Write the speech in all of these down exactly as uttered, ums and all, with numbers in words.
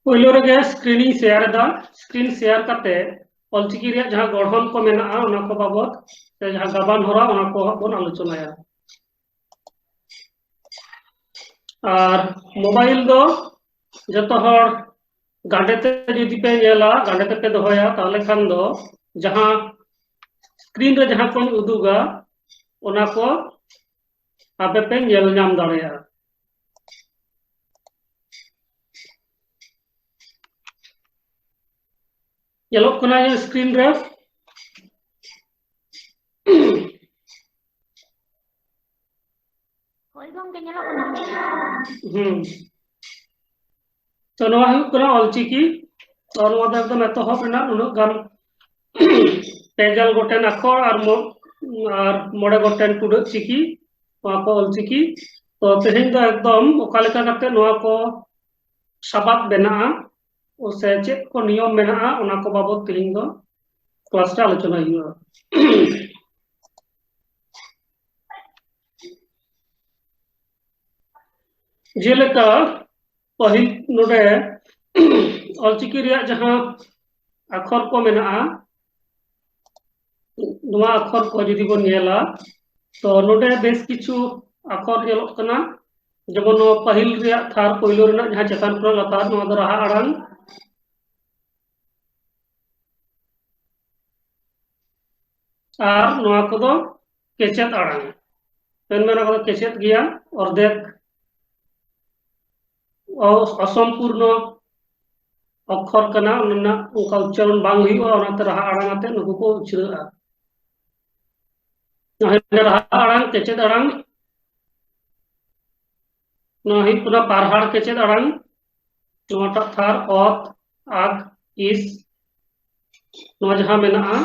ᱯᱳᱭᱞᱳ ᱨᱮᱜᱮ screen ᱤᱧ share ᱮᱫᱟ᱾ Screen share ᱠᱟᱛᱮ ᱚᱞᱪᱤᱠᱤ ᱨᱮᱭᱟᱜ ᱡᱟᱦᱟᱸ ᱜᱚᱲᱦᱚᱱ ᱠᱚ ᱢᱮᱱᱟᱜᱼᱟ, ᱚᱱᱟ ᱠᱚ ᱵᱟᱵᱚᱛ ᱥᱮ ᱡᱟᱦᱟᱸ ᱜᱟᱵᱟᱱ ᱦᱚᱨᱟ, ᱚᱱᱟ ᱠᱚ ᱦᱟᱸᱜ ᱵᱚᱱ ᱟᱞᱳᱪᱚᱱᱟᱭᱟ᱾ ᱟᱨ ᱢᱳᱵᱟᱭᱤᱞ ᱫᱚ ᱡᱚᱛᱚ ᱦᱚᱲ ᱜᱟᱸᱰᱮ ᱛᱮ ᱡᱩᱫᱤ ᱯᱮ ᱧᱮᱞᱟ, ᱜᱟᱸᱰᱮ ᱛᱮᱯᱮ ᱫᱚᱦᱚᱭᱟ, ᱛᱟᱦᱚᱞᱮ ᱠᱷᱟᱱ ᱫᱚ ᱡᱟᱦᱟᱸ screen ᱨᱮ ᱡᱟᱦᱟᱸ ᱠᱚᱧ ᱩᱫᱩᱜᱟ, ᱚᱱᱟ ᱠᱚ ᱟᱯᱮ ᱯᱮ ᱧᱮᱞ ᱧᱟᱢ ᱫᱟᱲᱮᱭᱟᱜᱼᱟ᱾ ᱧᱮᱞᱚᱜ ᱠᱟᱱᱟ ᱤᱧᱟᱹᱜ screen ᱨᱮ? ᱦᱳᱭ ᱜᱚᱢᱠᱮ, ᱧᱮᱞᱚᱜ ᱠᱟᱱᱟ᱾ ᱦᱩᱸ᱾ ᱛᱚ, ᱱᱚᱣᱟ ᱦᱩᱭᱩᱜ ᱠᱟᱱᱟ ᱚᱞᱪᱤᱠᱤ᱾ ᱛᱚ, ᱱᱚᱣᱟ ᱫᱚ ᱮᱠᱫᱚᱢ ᱮᱛᱚᱦᱚᱵ ᱨᱮᱱᱟᱜ ᱩᱱᱟᱹᱜ ᱜᱟᱱ ᱯᱮ ᱜᱮᱞ ᱜᱚᱴᱮᱱ ᱟᱠᱷᱚᱨ ᱟᱨ ᱢᱚ-, ᱟᱨ ᱢᱚᱬᱮ ᱜᱚᱴᱮᱱ ᱴᱩᱰᱟᱹᱜ ᱪᱤᱠᱤ, ᱱᱚᱣᱟ ᱠᱚ ᱚᱞᱪᱤᱠᱤ᱾ ᱛᱚ, ᱛᱮᱦᱮᱧ ᱫᱚ ᱮᱠᱫᱚᱢ ᱚᱠᱟ ᱞᱮᱠᱟ ᱠᱟᱛᱮ ᱱᱚᱣᱟ ᱠᱚ ᱥᱟᱯᱟᱵ ᱵᱮᱱᱟᱜᱼᱟ, ᱥᱮ ᱪᱮᱫ ᱠᱚ ᱱᱤᱭᱚᱢ ᱢᱮᱱᱟᱜᱼᱟ, ᱚᱱᱟ ᱠᱚ ᱵᱟᱵᱚᱛ ᱛᱮᱦᱮᱧ ᱫᱚ class ᱨᱮ ᱟᱞᱳᱪᱚᱱᱟ ᱦᱩᱭᱩᱜᱼᱟ᱾ ᱡᱮᱞᱮᱠᱟ ᱯᱟᱹᱦᱤᱞ ᱱᱚᱰᱮ ᱚᱞᱪᱤᱠᱤ ᱨᱮᱭᱟᱜ ᱡᱟᱦᱟᱸ ᱟᱠᱷᱚᱨ ᱠᱚ ᱢᱮᱱᱟᱜᱼᱟ, ᱱᱚᱣᱟ ᱟᱠᱷᱚᱨ ᱠᱚ ᱡᱩᱫᱤ ᱵᱚᱱ ᱧᱮᱞᱟ, ᱛᱚ ᱱᱚᱰᱮ ᱵᱮᱥ ᱠᱤᱪᱷᱩ ᱟᱠᱷᱚᱨ ᱧᱮᱞᱚᱜ ᱠᱟᱱᱟ᱾ ᱡᱮᱢᱚᱱ ᱱᱚᱣᱟ ᱯᱟᱹᱦᱤᱞ ᱨᱮᱭᱟᱜ ᱛᱷᱟᱨ, ᱯᱳᱭᱞᱳ ᱨᱮᱱᱟᱜ ᱡᱟᱦᱟᱸ ᱪᱮᱛᱟᱱ ᱠᱷᱚᱱᱟᱜ ᱞᱟᱛᱟᱨ, ᱱᱚᱣᱟ ᱫᱚ ᱨᱟᱦᱟ ᱟᱲᱟᱝ᱾ ᱟᱨ ᱱᱚᱣᱟ ᱠᱚᱫᱚ ᱠᱮᱪᱮᱫ ᱟᱲᱟᱝ᱾ ᱢᱮᱱ ᱢᱮ, ᱱᱚᱣᱟ ᱠᱚᱫᱚ ᱠᱮᱪᱮᱫ ᱜᱮᱭᱟ, ᱚᱨᱫᱷᱮᱠ ᱚ-, ᱚᱥᱚᱢᱯᱩᱨᱱᱚ ᱚᱠᱠᱷᱚᱨ ᱠᱟᱱᱟ, ᱚᱱᱟ ᱨᱮᱱᱟᱜ ᱚᱱᱠᱟ ᱩᱪᱪᱟᱨᱚᱱ ᱵᱟᱝ ᱦᱩᱭᱩᱜᱼᱟ, ᱚᱱᱟᱛᱮ ᱨᱟᱦᱟ ᱟᱲᱟᱝ ᱟᱛᱮ ᱱᱩᱠᱩ ᱠᱚ ᱩᱪᱷᱨᱟᱹᱜᱼᱟ᱾ ᱱᱚᱣᱟ ᱦᱩᱭᱩᱜ ᱠᱟᱱᱟ ᱨᱟᱦᱟ ᱟᱲᱟᱝ, ᱠᱮᱪᱮᱫ ᱟᱲᱟᱝ᱾ ᱱᱚᱣᱟ ᱦᱩᱭᱩᱜ ᱠᱟᱱᱟ ᱯᱟᱨᱦᱟᱲ ᱠᱮᱪᱮᱫ ᱟᱲᱟᱝ᱾ ᱱᱚᱣᱟᱴᱟᱜ ᱛᱷᱟᱨ, ᱚᱛ, ᱟᱠ, ᱤᱥ, ᱱᱚᱣᱟ ᱡᱟᱦᱟᱸ ᱢᱮᱱᱟᱜᱼᱟ,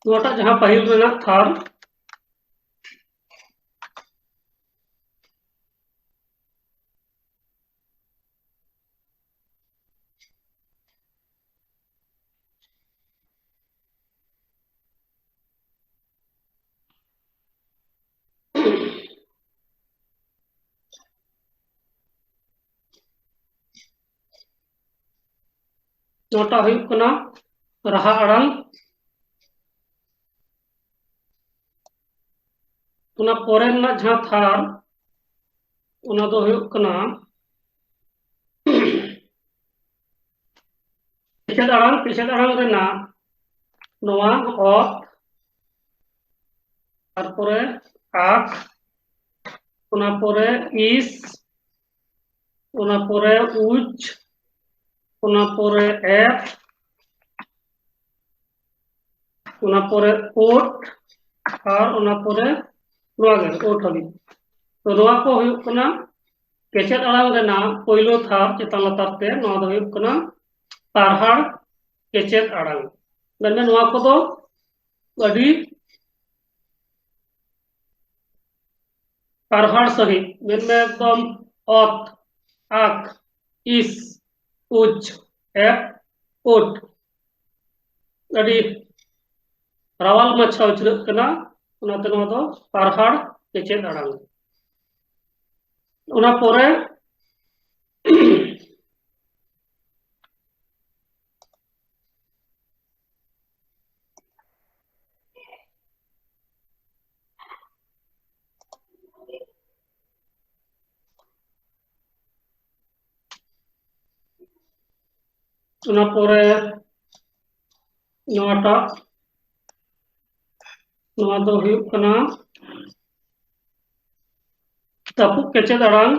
ᱱᱚᱣᱟᱴᱟᱜ ᱡᱟᱦᱟᱸ ᱯᱟᱹᱦᱤᱞ ᱨᱮᱱᱟᱜ ᱛᱷᱟᱨ, ᱱᱚᱣᱟᱴᱟᱜ ᱦᱩᱭᱩᱜ ᱠᱟᱱᱟ ᱨᱟᱦᱟ ᱟᱲᱟᱝ᱾ ᱚᱱᱟ ᱯᱚᱨᱮ ᱨᱮᱱᱟᱜ ᱡᱟᱦᱟᱸ ᱛᱷᱟᱨ, ᱚᱱᱟ ᱫᱚ ᱦᱩᱭᱩᱜ ᱠᱟᱱᱟ ᱠᱮᱪᱮᱫ ᱟᱲᱟᱝ᱾ ᱠᱮᱪᱮᱫ ᱟᱲᱟᱝ ᱨᱮᱱᱟᱜ ᱱᱚᱣᱟ ᱚᱛ, ᱛᱟᱨᱯᱚᱨᱮ ᱟᱠ, ᱚᱱᱟ ᱯᱚᱨᱮ ᱤᱥ, ᱚᱱᱟ ᱯᱚᱨᱮ ᱩᱪ, ᱚᱱᱟ ᱯᱚᱨᱮ ᱮᱯ, ᱚᱱᱟ ᱯᱚᱨᱮ ᱳᱴ, ᱟᱨ ᱚᱱᱟ ᱯᱚᱨᱮ ᱱᱚᱣᱟ ᱜᱮ ᱳᱴ ᱦᱟᱹᱵᱤᱡ᱾ ᱛᱚ ᱱᱚᱣᱟ ᱠᱚ ᱦᱩᱭᱩᱜ ᱠᱟᱱᱟ ᱠᱮᱪᱮᱫ ᱟᱲᱟᱝ ᱨᱮᱱᱟᱜ ᱯᱳᱭᱞᱳ ᱛᱷᱟᱨ ᱪᱮᱛᱟᱱ ᱞᱟᱛᱟᱨ ᱛᱮ᱾ ᱱᱚᱣᱟ ᱫᱚ ᱦᱩᱭᱩᱜ ᱠᱟᱱᱟ ᱯᱟᱨᱦᱟᱲ ᱠᱮᱪᱮᱫ ᱟᱲᱟᱝ᱾ ᱢᱮᱱᱢᱮ ᱱᱚᱣᱟ ᱠᱚᱫᱚ ᱟᱹᱰᱤ ᱯᱟᱨᱦᱟᱲ ᱥᱟᱹᱦᱤᱡ, ᱢᱮᱱᱢᱮ ᱮᱠᱫᱚᱢ ᱚᱛ, ᱟᱠ, ᱤᱥ, ᱩᱪ, ᱮᱯ, ᱳᱴ᱾ ᱟᱹᱰᱤ ᱨᱟᱣᱟᱞ ᱢᱟᱪᱷᱟ ᱩᱪᱷᱨᱟᱹᱜ ᱠᱟᱱᱟ, ᱚᱱᱟᱛᱮ ᱱᱚᱣᱟ ᱫᱚ ᱯᱟᱨᱦᱟᱲ ᱠᱮᱪᱮᱫ ᱟᱲᱟᱝ᱾ ᱚᱱᱟ ᱯᱚᱨᱮ ᱚᱱᱟ ᱯᱚᱨᱮ ᱱᱚᱣᱟᱴᱟᱜ, ᱱᱚᱣᱟ ᱫᱚ ᱦᱩᱭᱩᱜ ᱠᱟᱱᱟ ᱛᱟᱹᱯᱩᱜ ᱠᱮᱪᱮᱫ ᱟᱲᱟᱝ᱾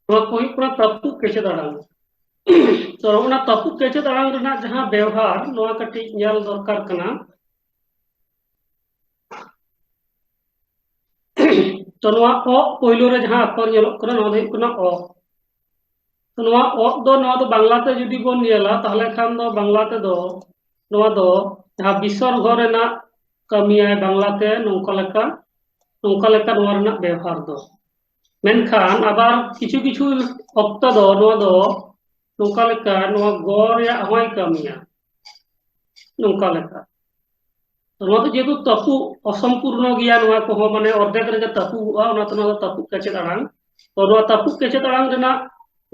ᱱᱚᱣᱟ ᱠᱚ ᱦᱩᱭᱩᱜ ᱠᱟᱱᱟ ᱛᱟᱹᱯᱩᱜ ᱠᱮᱪᱮᱫ ᱟᱲᱟᱝ᱾ ᱛᱚ ᱚᱱᱟ ᱛᱟᱹᱯᱩᱜ ᱠᱮᱪᱮᱫ ᱟᱲᱟᱝ ᱨᱮᱱᱟᱜ ᱡᱟᱦᱟᱸ ᱵᱮᱣᱦᱟᱨ, ᱱᱚᱣᱟ ᱠᱟᱹᱴᱤᱡ ᱧᱮᱞ ᱫᱚᱨᱠᱟᱨ ᱠᱟᱱᱟ᱾ ᱛᱚ ᱱᱚᱣᱟ ᱚᱜ ᱯᱳᱭᱞᱳ ᱨᱮ ᱡᱟᱦᱟᱸ ᱟᱠᱷᱚᱨ ᱧᱮᱞᱚᱜ ᱠᱟᱱᱟ, ᱱᱚᱣᱟ ᱫᱚ ᱦᱩᱭᱩᱜ ᱠᱟᱱᱟ ᱚᱜ᱾ ᱛᱚ ᱱᱚᱣᱟ ᱚᱜ ᱫᱚ, ᱱᱚᱣᱟ ᱫᱚ ᱵᱟᱝᱞᱟ ᱛᱮ ᱡᱩᱫᱤ ᱵᱚᱱ ᱧᱮᱞᱟ, ᱛᱟᱦᱚᱞᱮ ᱠᱷᱟᱱ ᱫᱚ ᱵᱟᱝᱞᱟ ᱛᱮᱫᱚ ᱱᱚᱣᱟ ᱫᱚ ᱡᱟᱦᱟᱸ ᱵᱤᱥᱚᱨᱜᱚ ᱨᱮᱱᱟᱜ ᱠᱟᱹᱢᱤᱭᱟᱭ ᱵᱟᱝᱞᱟ ᱛᱮ, ᱱᱚᱝᱠᱟ ᱞᱮᱠᱟ, ᱱᱚᱝᱠᱟ ᱞᱮᱠᱟ ᱱᱚᱣᱟ ᱨᱮᱱᱟᱜ ᱵᱮᱣᱦᱟᱨ ᱫᱚ᱾ ᱢᱮᱱᱠᱷᱟᱱ ᱟᱵᱟᱨ ᱠᱤᱪᱷᱩ ᱠᱤᱪᱷু ᱚᱠᱛᱚ ᱫᱚ ᱱᱚᱣᱟ ᱫᱚ ᱱᱚᱝᱠᱟ ᱞᱮᱠᱟ, ᱱᱚᱣᱟ ᱜᱚ ᱨᱮᱭᱟᱜ ᱦᱚᱸᱭ ᱠᱟᱹᱢᱤᱭᱟ, ᱱᱚᱝᱠᱟ ᱞᱮᱠᱟ᱾ ᱱᱚᱣᱟ ᱫᱚ ᱡᱮᱦᱮᱛᱩ ᱛᱟᱹᱯᱩᱜ ᱚᱥᱚᱢᱯᱩᱨᱱᱚ ᱜᱮᱭᱟ, ᱱᱚᱣᱟ ᱠᱚᱦᱚᱸ ᱢᱟᱱᱮ ᱚᱨᱫᱷᱮᱠ ᱨᱮᱜᱮ ᱛᱟᱹᱯᱩᱜᱚᱜᱼᱟ, ᱚᱱᱟᱛᱮ ᱱᱚᱣᱟ ᱫᱚ ᱛᱟᱹᱯᱩᱜ ᱠᱮᱪᱮᱫ ᱟᱲᱟᱝ᱾ ᱛᱚ ᱱᱚᱣᱟ ᱛᱟᱹᱯᱩᱜ ᱠᱮᱪᱮᱫ ᱟᱲᱟᱝ ᱨᱮᱱᱟᱜ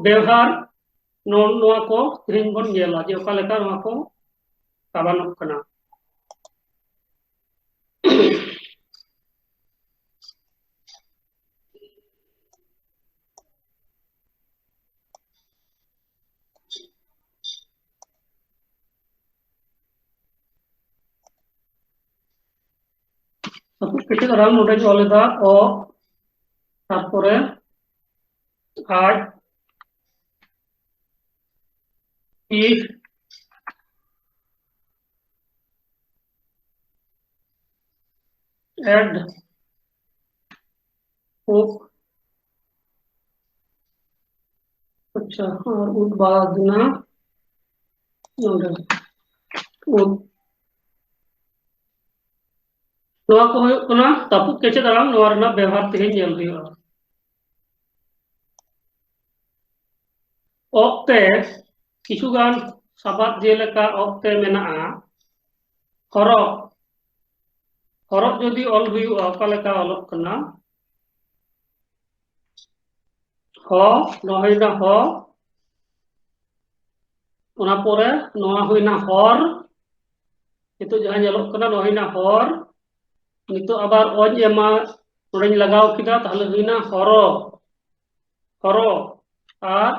ᱵᱮᱣᱦᱟᱨ ᱱᱚ-, ᱱᱚᱣᱟ ᱠᱚ ᱛᱮᱦᱮᱧ ᱵᱚᱱ ᱧᱮᱞᱟ ᱡᱮ ᱚᱠᱟ ᱞᱮᱠᱟ ᱱᱚᱣᱟ ᱠᱚ ᱜᱟᱵᱟᱱᱚᱜ ᱠᱟᱱᱟ᱾ ᱛᱟᱨᱯᱚᱨ ᱠᱮᱪᱮᱫ ᱟᱲᱟᱝ ᱱᱚᱰᱮᱧ ᱚᱞ ᱮᱫᱟ ᱚ, ᱛᱟᱨᱯᱚᱨᱮ ᱟᱡ, ᱤᱡ, ᱮᱰ, ᱩᱵ, ᱟᱪᱪᱷᱟ, ᱟᱨ ᱩᱫ ᱵᱟᱫ ᱮᱱᱟ ᱱᱚᱰᱮ᱾ ᱩᱫ᱾ ᱱᱚᱣᱟ ᱠᱚ ᱦᱩᱭᱩᱜ ᱠᱟᱱᱟ ᱛᱟᱹᱯᱩᱜ ᱠᱮᱪᱮᱫ ᱟᱲᱟᱝ, ᱱᱚᱣᱟ ᱨᱮᱱᱟᱜ ᱵᱮᱣᱦᱟᱨ ᱛᱮᱦᱮᱧ ᱧᱮᱞ ᱦᱩᱭᱩᱜᱼᱟ᱾ ᱚᱜ ᱛᱮ ᱠᱤᱪᱷᱩ ᱜᱟᱱ ᱥᱟᱵᱟᱫ, ᱡᱮᱞᱮᱠᱟ ᱚᱜ ᱛᱮ ᱢᱮᱱᱟᱜᱼᱟ ᱦᱚᱨᱚᱜ᱾ ᱦᱚᱨᱚᱜ ᱡᱩᱫᱤ ᱚᱞ ᱦᱩᱭᱩᱜᱼᱟ, ᱚᱠᱟ ᱞᱮᱠᱟ ᱚᱞᱚᱜ ᱠᱟᱱᱟ? ᱦᱚ, ᱱᱚᱣᱟ ᱦᱩᱭᱱᱟ ᱦᱚ᱾ ᱚᱱᱟ ᱯᱚᱨᱮ ᱱᱚᱣᱟ ᱦᱩᱭᱱᱟ ᱦᱚᱨ᱾ ᱱᱤᱛᱚᱜ ᱡᱟᱦᱟᱸ ᱧᱮᱞᱚᱜ ᱠᱟᱱᱟ, ᱱᱚᱣᱟ ᱦᱩᱭᱱᱟ ᱦᱚᱨ᱾ ᱱᱤᱛᱚᱜ ᱟᱵᱟᱨ ᱚᱧ ᱮᱢᱟ, ᱱᱚᱰᱮᱧ ᱞᱟᱜᱟᱣ ᱠᱮᱫᱟ, ᱛᱟᱦᱞᱮ ᱦᱩᱭᱱᱟ ᱦᱚᱨᱚ, ᱦᱚᱨᱚ᱾ ᱟᱨ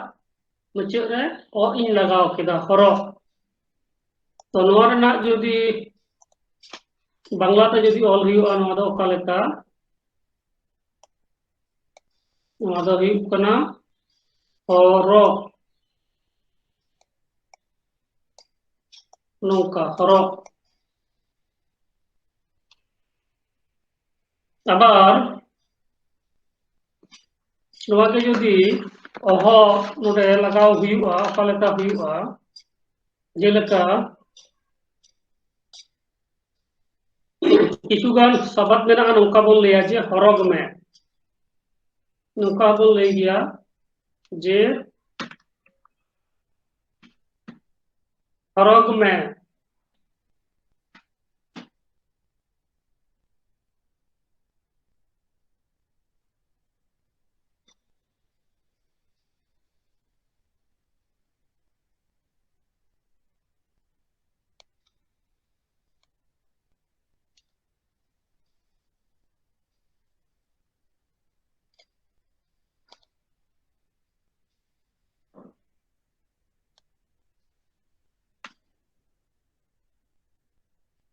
ᱢᱩᱪᱟᱹᱫ ᱨᱮ ᱚ ᱤᱧ ᱞᱟᱜᱟᱣ ᱠᱮᱫᱟ, ᱦᱚᱨᱚ᱾ ᱛᱚ ᱱᱚᱣᱟ ᱨᱮᱱᱟᱜ ᱡᱩᱫᱤ ᱵᱟᱝᱞᱟ ᱛᱮ ᱡᱩᱫᱤ ᱚᱞ ᱦᱩᱭᱩᱜᱼᱟ, ᱱᱚᱣᱟ ᱫᱚ ᱚᱠᱟ ᱞᱮᱠᱟ? ᱱᱚᱣᱟ ᱫᱚ ᱦᱩᱭᱩᱜ ᱠᱟᱱᱟ ᱦᱚᱨᱚᱜ, ᱱᱚᱝᱠᱟ ᱦᱚᱨᱚᱜ᱾ ᱟᱵᱟᱨ ᱱᱚᱣᱟ ᱜᱮ ᱡᱩᱫᱤ ᱚᱦᱚ ᱱᱚᱰᱮ ᱞᱟᱜᱟᱣ ᱦᱩᱭᱩᱜᱼᱟ, ᱚᱠᱟ ᱞᱮᱠᱟ ᱦᱩᱭᱩᱜᱼᱟ? ᱡᱮᱞᱮᱠᱟ ᱠᱤᱪᱷᱩ ᱜᱟᱱ ᱥᱟᱵᱟᱫ ᱢᱮᱱᱟᱜᱼᱟ, ᱱᱚᱝᱠᱟ ᱵᱚᱱ ᱞᱟᱹᱭᱟ ᱡᱮ ᱦᱚᱨᱚᱜᱽ ᱢᱮ, ᱱᱚᱝᱠᱟ ᱵᱚᱱ ᱞᱟᱹᱭ ᱜᱮᱭᱟ ᱡᱮ ᱦᱚᱨᱚᱜᱽ ᱢᱮ᱾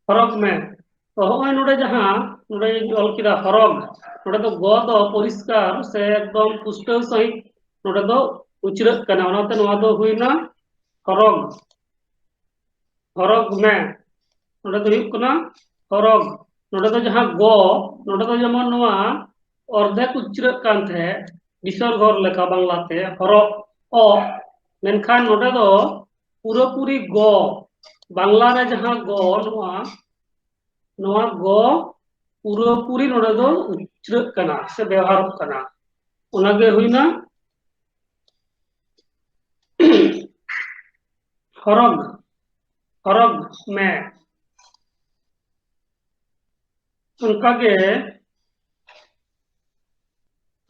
ᱦᱚᱨᱚᱜᱽ ᱢᱮ᱾ ᱛᱚ, ᱦᱚᱸᱜᱼᱚᱭ ᱱᱚᱰᱮ ᱡᱟᱦᱟᱸ ᱱᱚᱰᱮᱧ ᱚᱞ ᱠᱮᱫᱟ ᱦᱚᱨᱚᱜᱽ, ᱱᱚᱰᱮ ᱫᱚ ᱜᱚ ᱫᱚ ᱯᱚᱨᱤᱥᱠᱟᱨ ᱥᱮ ᱮᱠᱫᱚᱢ ᱯᱩᱥᱴᱟᱹᱣ ᱥᱟᱺᱦᱤᱡ ᱱᱚᱰᱮ ᱫᱚ ᱩᱪᱨᱟᱹᱜ ᱠᱟᱱᱟ, ᱚᱱᱟᱛᱮ ᱱᱚᱣᱟ ᱫᱚ ᱦᱩᱭᱱᱟ ᱦᱚᱨᱚᱜᱽ, ᱦᱚᱨᱚᱜᱽ ᱢᱮ᱾ ᱱᱚᱰᱮ ᱫᱚ ᱦᱩᱭᱩᱜ ᱠᱟᱱᱟ ᱦᱚᱨᱚᱜᱽ᱾ ᱱᱚᱰᱮ ᱫᱚ ᱡᱟᱦᱟᱸ ᱜᱚ, ᱱᱚᱰᱮ ᱫᱚ ᱡᱮᱢᱚᱱ ᱱᱚᱣᱟ ᱚᱨᱫᱷᱮᱠ ᱩᱪᱨᱟᱹᱜ ᱠᱟᱱ ᱛᱟᱦᱮᱸᱫ, ᱵᱤᱥᱚᱨᱜᱚ ᱞᱮᱠᱟ ᱵᱟᱝᱞᱟᱛᱮ ᱦᱚᱨᱚᱜ, ᱚ, ᱢᱮᱱᱠᱷᱟᱱ ᱱᱚᱰᱮ ᱫᱚ ᱯᱩᱨᱟᱹᱯᱩᱨᱤ ᱜᱚ, ᱵᱟᱝᱞᱟ ᱨᱮ ᱡᱟᱦᱟᱸ ᱜᱚ, ᱱᱚᱣᱟ, ᱱᱚᱣᱟ ᱜᱚ ᱯᱩᱨᱟᱹᱯᱩᱨᱤ ᱱᱚᱰᱮ ᱫᱚ ᱩᱪᱨᱟᱹᱜ ᱠᱟᱱᱟ ᱥᱮ ᱵᱮᱣᱦᱟᱨᱚᱜ ᱠᱟᱱᱟ᱾ ᱚᱱᱟᱜᱮ ᱦᱩᱭᱱᱟ ᱦᱚᱨᱚᱜᱽ, ᱦᱚᱨᱚᱜᱽ ᱢᱮ᱾ ᱚᱱᱠᱟᱜᱮ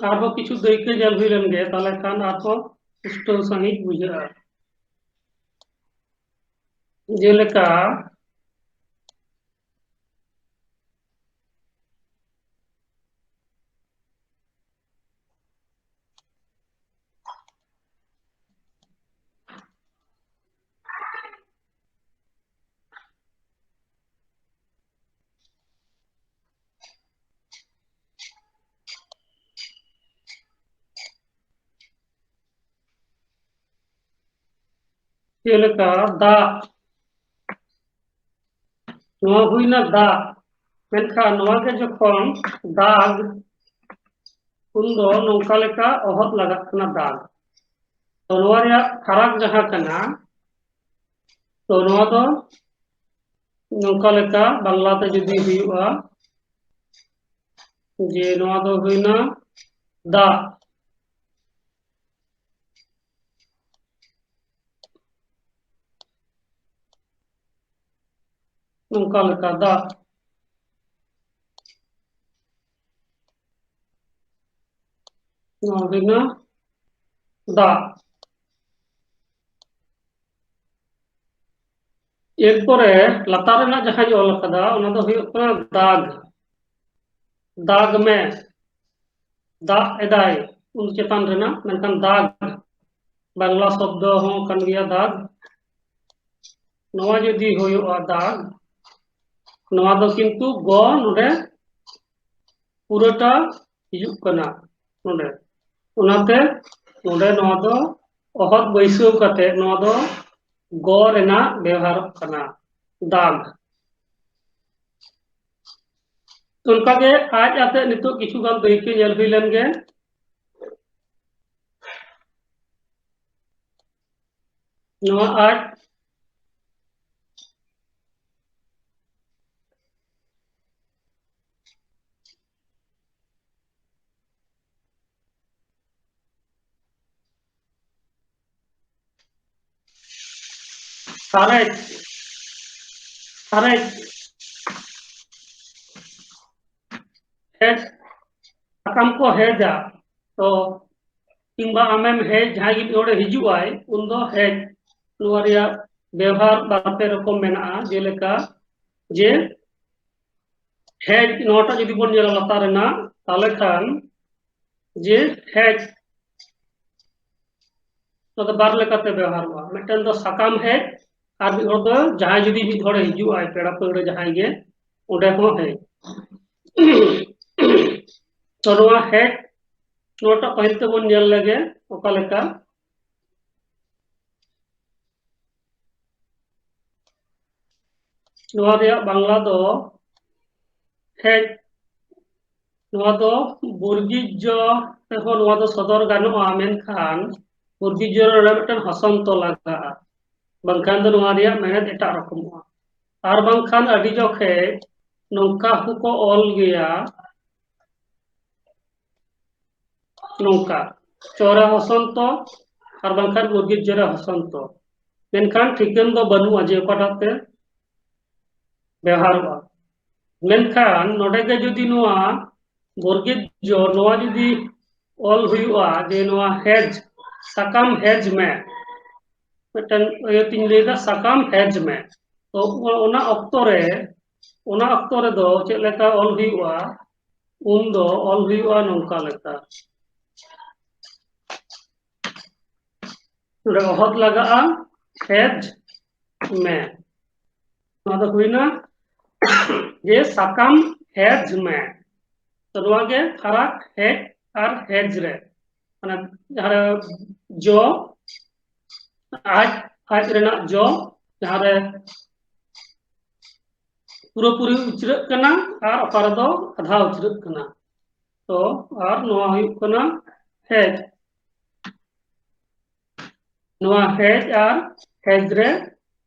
ᱟᱨᱦᱚᱸ ᱠᱤᱪᱷᱩ ᱫᱟᱹᱭᱠᱟᱹ ᱧᱮᱞ ᱦᱩᱭ ᱞᱮᱱ ᱜᱮ, ᱛᱟᱦᱞᱮ ᱠᱷᱟᱱ ᱟᱨᱦᱚᱸ ᱯᱩᱥᱴᱟᱹᱣ ᱥᱟᱺᱦᱤᱡ ᱵᱩᱡᱷᱟᱹᱜᱼᱟ᱾ ᱡᱮᱞᱮᱠᱟ, ᱡᱮᱞᱮᱠᱟ ᱫᱟᱜ, ᱱᱚᱣᱟ ᱦᱩᱭᱱᱟ ᱫᱟᱜ, ᱢᱮᱱᱠᱷᱟᱱ ᱱᱚᱣᱟ ᱜᱮ ᱡᱚᱠᱷᱚᱱ ᱫᱟᱜ, ᱩᱱ ᱫᱚ ᱱᱚᱝᱠᱟ ᱞᱮᱠᱟ ᱚᱦᱚᱫ ᱞᱟᱜᱟᱜ ᱠᱟᱱᱟ ᱫᱟᱜ᱾ ᱛᱚ ᱱᱚᱣᱟ ᱨᱮᱭᱟᱜ ᱯᱷᱟᱨᱟᱠ ᱡᱟᱦᱟᱸ ᱠᱟᱱᱟ, ᱛᱚ ᱱᱚᱣᱟ ᱫᱚ ᱱᱚᱝᱠᱟ ᱞᱮᱠᱟ ᱵᱟᱝᱞᱟ ᱛᱮ ᱡᱩᱫᱤ ᱦᱩᱭᱩᱜᱼᱟ, ᱡᱮ ᱱᱚᱣᱟ ᱫᱚ ᱦᱩᱭᱱᱟ ᱫᱟᱜ, ᱱᱚᱝᱠᱟ ᱞᱮᱠᱟ ᱫᱟᱜ, ᱱᱚᱣᱟ ᱦᱩᱭᱱᱟ ᱫᱟᱜ᱾ ᱮᱨᱯᱚᱨᱮ ᱞᱟᱛᱟᱨ ᱨᱮᱱᱟᱜ ᱡᱟᱦᱟᱸᱧ ᱚᱞ ᱟᱠᱟᱫᱟ, ᱚᱱᱟ ᱫᱚ ᱦᱩᱭᱩᱜ ᱠᱟᱱᱟ ᱫᱟᱜᱽ, ᱫᱟᱜᱽ ᱢᱮ, ᱫᱟᱜ ᱮᱫᱟᱭ, ᱩᱱ ᱪᱮᱛᱟᱱ ᱨᱮᱱᱟᱜ, ᱢᱮᱱᱠᱷᱟᱱ ᱫᱟᱜᱽ, ᱵᱟᱝᱞᱟ ᱥᱚᱵᱫᱚ ᱦᱚᱸ ᱠᱟᱱ ᱜᱮᱭᱟ ᱫᱟᱜᱽ᱾ ᱱᱚᱣᱟ ᱡᱩᱫᱤ ᱦᱩᱭᱩᱜᱼᱟ ᱫᱟᱜᱽ, ᱱᱚᱣᱟ ᱫᱚ ᱠᱤᱱᱛᱩ ᱜᱚ ᱱᱚᱰᱮ ᱯᱩᱨᱟᱹᱴᱟ ᱦᱤᱡᱩᱜ ᱠᱟᱱᱟ ᱱᱚᱰᱮ, ᱚᱱᱟᱛᱮ ᱱᱚᱰᱮ ᱱᱚᱣᱟ ᱫᱚ ᱚᱦᱚᱫ ᱵᱟᱹᱭᱥᱟᱹᱣ ᱠᱟᱛᱮ ᱱᱚᱣᱟ ᱫᱚ ᱜᱚ ᱨᱮᱱᱟᱜ ᱵᱮᱣᱦᱟᱨᱚᱜ ᱠᱟᱱᱟ, ᱫᱟᱜᱽ᱾ ᱚᱱᱠᱟᱜᱮ ᱟᱡ ᱟᱛᱮ ᱱᱤᱛᱚᱜ ᱠᱤᱪᱷᱩ ᱜᱟᱱ ᱫᱟᱹᱭᱠᱟᱹ ᱧᱮᱞ ᱦᱩᱭ ᱞᱮᱱ ᱜᱮ᱾ ᱱᱚᱣᱟ ᱟᱡ ᱥᱟᱨᱮᱡ, ᱥᱟᱨᱮᱡ, ᱦᱮᱡ, ᱥᱟᱠᱟᱢ ᱠᱚ ᱦᱮᱡᱟ, ᱛᱚ ᱠᱤᱝᱵᱟ ᱟᱢᱮᱢ ᱦᱮᱡ, ᱡᱟᱦᱟᱸᱭ ᱜᱮ ᱢᱤᱫ ᱦᱚᱲᱮ ᱦᱤᱡᱩᱜ ᱟᱭ, ᱩᱱ ᱫᱚ ᱦᱮᱡ᱾ ᱱᱚᱣᱟ ᱨᱮᱭᱟᱜ ᱵᱮᱣᱦᱟᱨ ᱵᱟᱨ ᱯᱮ ᱨᱚᱠᱚᱢ ᱢᱮᱱᱟᱜᱼᱟ, ᱡᱮᱞᱮᱠᱟ ᱡᱮ ᱦᱮᱡ, ᱱᱚᱣᱟᱴᱟᱜ ᱡᱩᱫᱤ ᱵᱚᱱ ᱧᱮᱞᱟ ᱞᱟᱛᱟᱨ ᱨᱮᱱᱟᱜ, ᱛᱟᱦᱚᱞᱮ ᱠᱷᱟᱱ ᱡᱮ ᱦᱮᱡ, ᱱᱚᱣᱟ ᱫᱚ ᱵᱟᱨ ᱞᱮᱠᱟᱛᱮ ᱵᱮᱣᱦᱟᱨᱚᱜᱼᱟ᱾ ᱢᱤᱫᱴᱮᱱ ᱫᱚ ᱥᱟᱠᱟᱢ ᱦᱮᱡ, ᱟᱨ ᱢᱤᱫ ᱦᱚᱲ ᱫᱚ ᱡᱟᱦᱟᱸᱭ ᱡᱩᱫᱤ ᱢᱤᱫ ᱦᱚᱲᱮ ᱦᱤᱡᱩᱜ ᱟᱭ, ᱯᱮᱲᱟ ᱯᱟᱹᱲᱦᱟᱹ ᱡᱟᱦᱟᱸᱭ ᱜᱮ, ᱚᱸᱰᱮ ᱦᱚᱸ ᱦᱮᱡ᱾ ᱛᱚ ᱱᱚᱣᱟ ᱦᱮᱡ, ᱱᱚᱣᱟᱴᱟᱜ ᱯᱟᱹᱦᱤᱞ ᱛᱮᱵᱚᱱ ᱧᱮᱞ ᱞᱮᱜᱮ ᱚᱠᱟ ᱞᱮᱠᱟ᱾ ᱱᱚᱣᱟ ᱨᱮᱭᱟᱜ ᱵᱟᱝᱞᱟ ᱫᱚ ᱦᱮᱡ, ᱱᱚᱣᱟ ᱫᱚ ᱵᱚᱨᱜᱤᱡ ᱡᱚ ᱨᱮᱦᱚᱸ ᱱᱚᱣᱟ ᱫᱚ ᱥᱚᱫᱚᱨ ᱜᱟᱱᱚᱜᱼᱟ, ᱢᱮᱱᱠᱷᱟᱱ ᱵᱚᱨᱜᱤᱡ ᱡᱚ ᱨᱮ ᱢᱤᱫᱴᱮᱱ ᱦᱚᱥᱚᱱᱛᱚ ᱞᱟᱜᱟᱜᱼᱟ, ᱵᱟᱝᱠᱷᱟᱱ ᱫᱚ ᱱᱚᱣᱟ ᱨᱮᱭᱟᱜ ᱢᱮᱱᱮᱫ ᱮᱴᱟᱜ ᱨᱚᱠᱚᱢᱚᱜᱼᱟ᱾ ᱟᱨ ᱵᱟᱝᱠᱷᱟᱱ ᱟᱹᱰᱤ ᱡᱚᱠᱷᱮᱡ ᱱᱚᱝᱠᱟ ᱦᱚᱸᱠᱚ ᱚᱞ ᱜᱮᱭᱟ, ᱱᱚᱝᱠᱟ, ᱪᱚᱨᱮ ᱦᱚᱥᱚᱱᱛᱚ ᱟᱨ ᱵᱟᱝᱠᱷᱟᱱ ᱵᱚᱨᱜᱤᱡ ᱡᱚᱨᱮ ᱦᱚᱥᱚᱱᱛᱚ, ᱢᱮᱱᱠᱷᱟᱱ ᱴᱷᱤᱠᱟᱹᱱ ᱫᱚ ᱵᱟᱹᱱᱩᱜᱼᱟ ᱡᱮ ᱚᱠᱟᱴᱟᱜ ᱛᱮ ᱵᱮᱣᱦᱟᱨᱚᱜᱼᱟ᱾ ᱢᱮᱱᱠᱷᱟᱱ ᱱᱚᱰᱮ ᱜᱮ ᱡᱩᱫᱤ ᱱᱚᱣᱟ ᱵᱚᱨᱜᱤᱡ ᱡᱚ, ᱱᱚᱣᱟ ᱡᱩᱫᱤ ᱚᱞ ᱦᱩᱭᱩᱜᱼᱟ ᱡᱮ ᱱᱚᱣᱟ ᱦᱮᱡ, ᱥᱟᱠᱟᱢ ᱦᱮᱡ ᱢᱮ, ᱢᱤᱫᱴᱟᱝ ᱤᱭᱟᱹ ᱛᱤᱧ ᱞᱟᱹᱭᱫᱟ, ᱥᱟᱠᱟᱢ ᱦᱮᱡ ᱢᱮ᱾ ᱛᱚ ᱚᱱᱟ ᱚᱠᱛᱚ ᱨᱮ, ᱚᱱᱟ ᱚᱠᱛᱚ ᱨᱮᱫᱚ ᱪᱮᱫ ᱞᱮᱠᱟ ᱚᱞ ᱦᱩᱭᱩᱜᱼᱟ? ᱩᱱ ᱫᱚ ᱚᱞ ᱦᱩᱭᱩᱜᱼᱟ ᱱᱚᱝᱠᱟ ᱞᱮᱠᱟ, ᱱᱚᱰᱮ ᱚᱦᱚᱫ ᱞᱟᱜᱟᱜᱼᱟ, ᱦᱮᱡ ᱢᱮ᱾ ᱱᱚᱣᱟ ᱫᱚ ᱦᱩᱭᱱᱟ ᱡᱮ ᱥᱟᱠᱟᱢ ᱦᱮᱡ ᱢᱮ᱾ ᱛᱚ ᱱᱚᱣᱟ ᱜᱮ ᱯᱷᱟᱨᱟᱠ ᱦᱮᱡ ᱟᱨ ᱦᱮᱡ ᱨᱮ, ᱢᱟᱱᱮ ᱡᱟᱦᱟᱸ ᱨᱮ ᱡᱚ, ᱟᱡ, ᱟᱡ ᱨᱮᱱᱟᱜ ᱡᱚ, ᱡᱟᱦᱟᱸ ᱨᱮ ᱯᱩᱨᱟᱹᱯᱩᱨᱤ ᱩᱪᱨᱟᱹᱜ ᱠᱟᱱᱟ ᱟᱨ ᱚᱠᱟ ᱨᱮᱫᱚ ᱟᱫᱷᱟ ᱩᱪᱨᱟᱹᱜ ᱠᱟᱱᱟ᱾ ᱛᱚ ᱟᱨ ᱱᱚᱣᱟ ᱦᱩᱭᱩᱜ ᱠᱟᱱᱟ ᱦᱮᱡ᱾ ᱱᱚᱣᱟ ᱦᱮᱡ ᱟᱨ ᱦᱮᱡ ᱨᱮ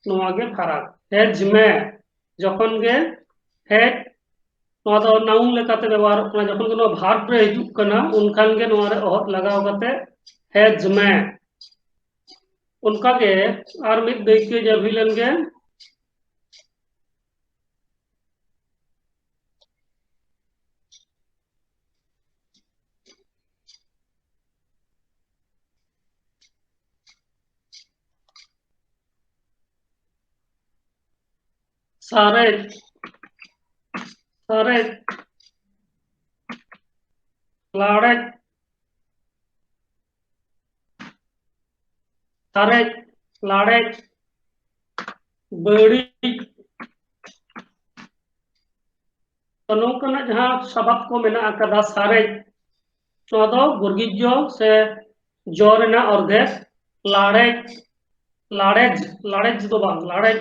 ᱱᱚᱣᱟ ᱜᱮ ᱯᱷᱟᱨᱟᱠ᱾ ᱦᱮᱡ ᱢᱮ, ᱡᱚᱠᱷᱚᱱ ᱜᱮ ᱦᱮᱡ, ᱱᱚᱣᱟ ᱫᱚ ᱱᱟᱣᱩᱱ ᱞᱮᱠᱟᱛᱮ ᱵᱮᱵᱚᱦᱟᱨᱚᱜ ᱠᱟᱱᱟ, ᱡᱚᱠᱷᱚᱱ ᱜᱮ ᱱᱚᱣᱟ ᱵᱷᱟᱨᱵ ᱨᱮ ᱦᱤᱡᱩᱜ ᱠᱟᱱᱟ, ᱩᱱᱠᱷᱟᱱ ᱜᱮ ᱱᱚᱣᱟ ᱨᱮ ᱚᱦᱚᱫ ᱞᱟᱜᱟᱣ ᱠᱟᱛᱮ ᱦᱮᱡ ᱢᱮ᱾ ᱚᱱᱠᱟᱜᱮ ᱟᱨ ᱢᱤᱫ ᱫᱟᱹᱭᱠᱟᱹ ᱧᱮᱞ ᱦᱩᱭ ᱞᱮᱱ ᱜᱮ᱾ ᱥᱟᱨᱮᱡ, ᱥᱟᱨᱮᱡ, ᱞᱟᱲᱮᱡ, ᱥᱟᱨᱮᱡ, ᱞᱟᱲᱮᱡ, ᱵᱟᱹᱲᱤᱡ᱾ ᱛᱚ ᱱᱚᱝᱠᱟᱱᱟᱜ ᱡᱟᱦᱟᱸ ᱥᱟᱵᱟᱫ ᱠᱚ ᱢᱮᱱᱟᱜ ᱟᱠᱟᱫᱟ, ᱥᱟᱨᱮᱡ, ᱱᱚᱣᱟ ᱫᱚ ᱵᱚᱨᱜᱤᱡ ᱡᱚ ᱥᱮ ᱡᱚ ᱨᱮᱱᱟᱜ ᱚᱨᱫᱷᱮᱠ, ᱞᱟᱲᱮᱡ, ᱞᱟᱲᱮᱡ, ᱞᱟᱲᱮᱡ ᱫᱚ ᱵᱟᱝ, ᱞᱟᱲᱮᱡ,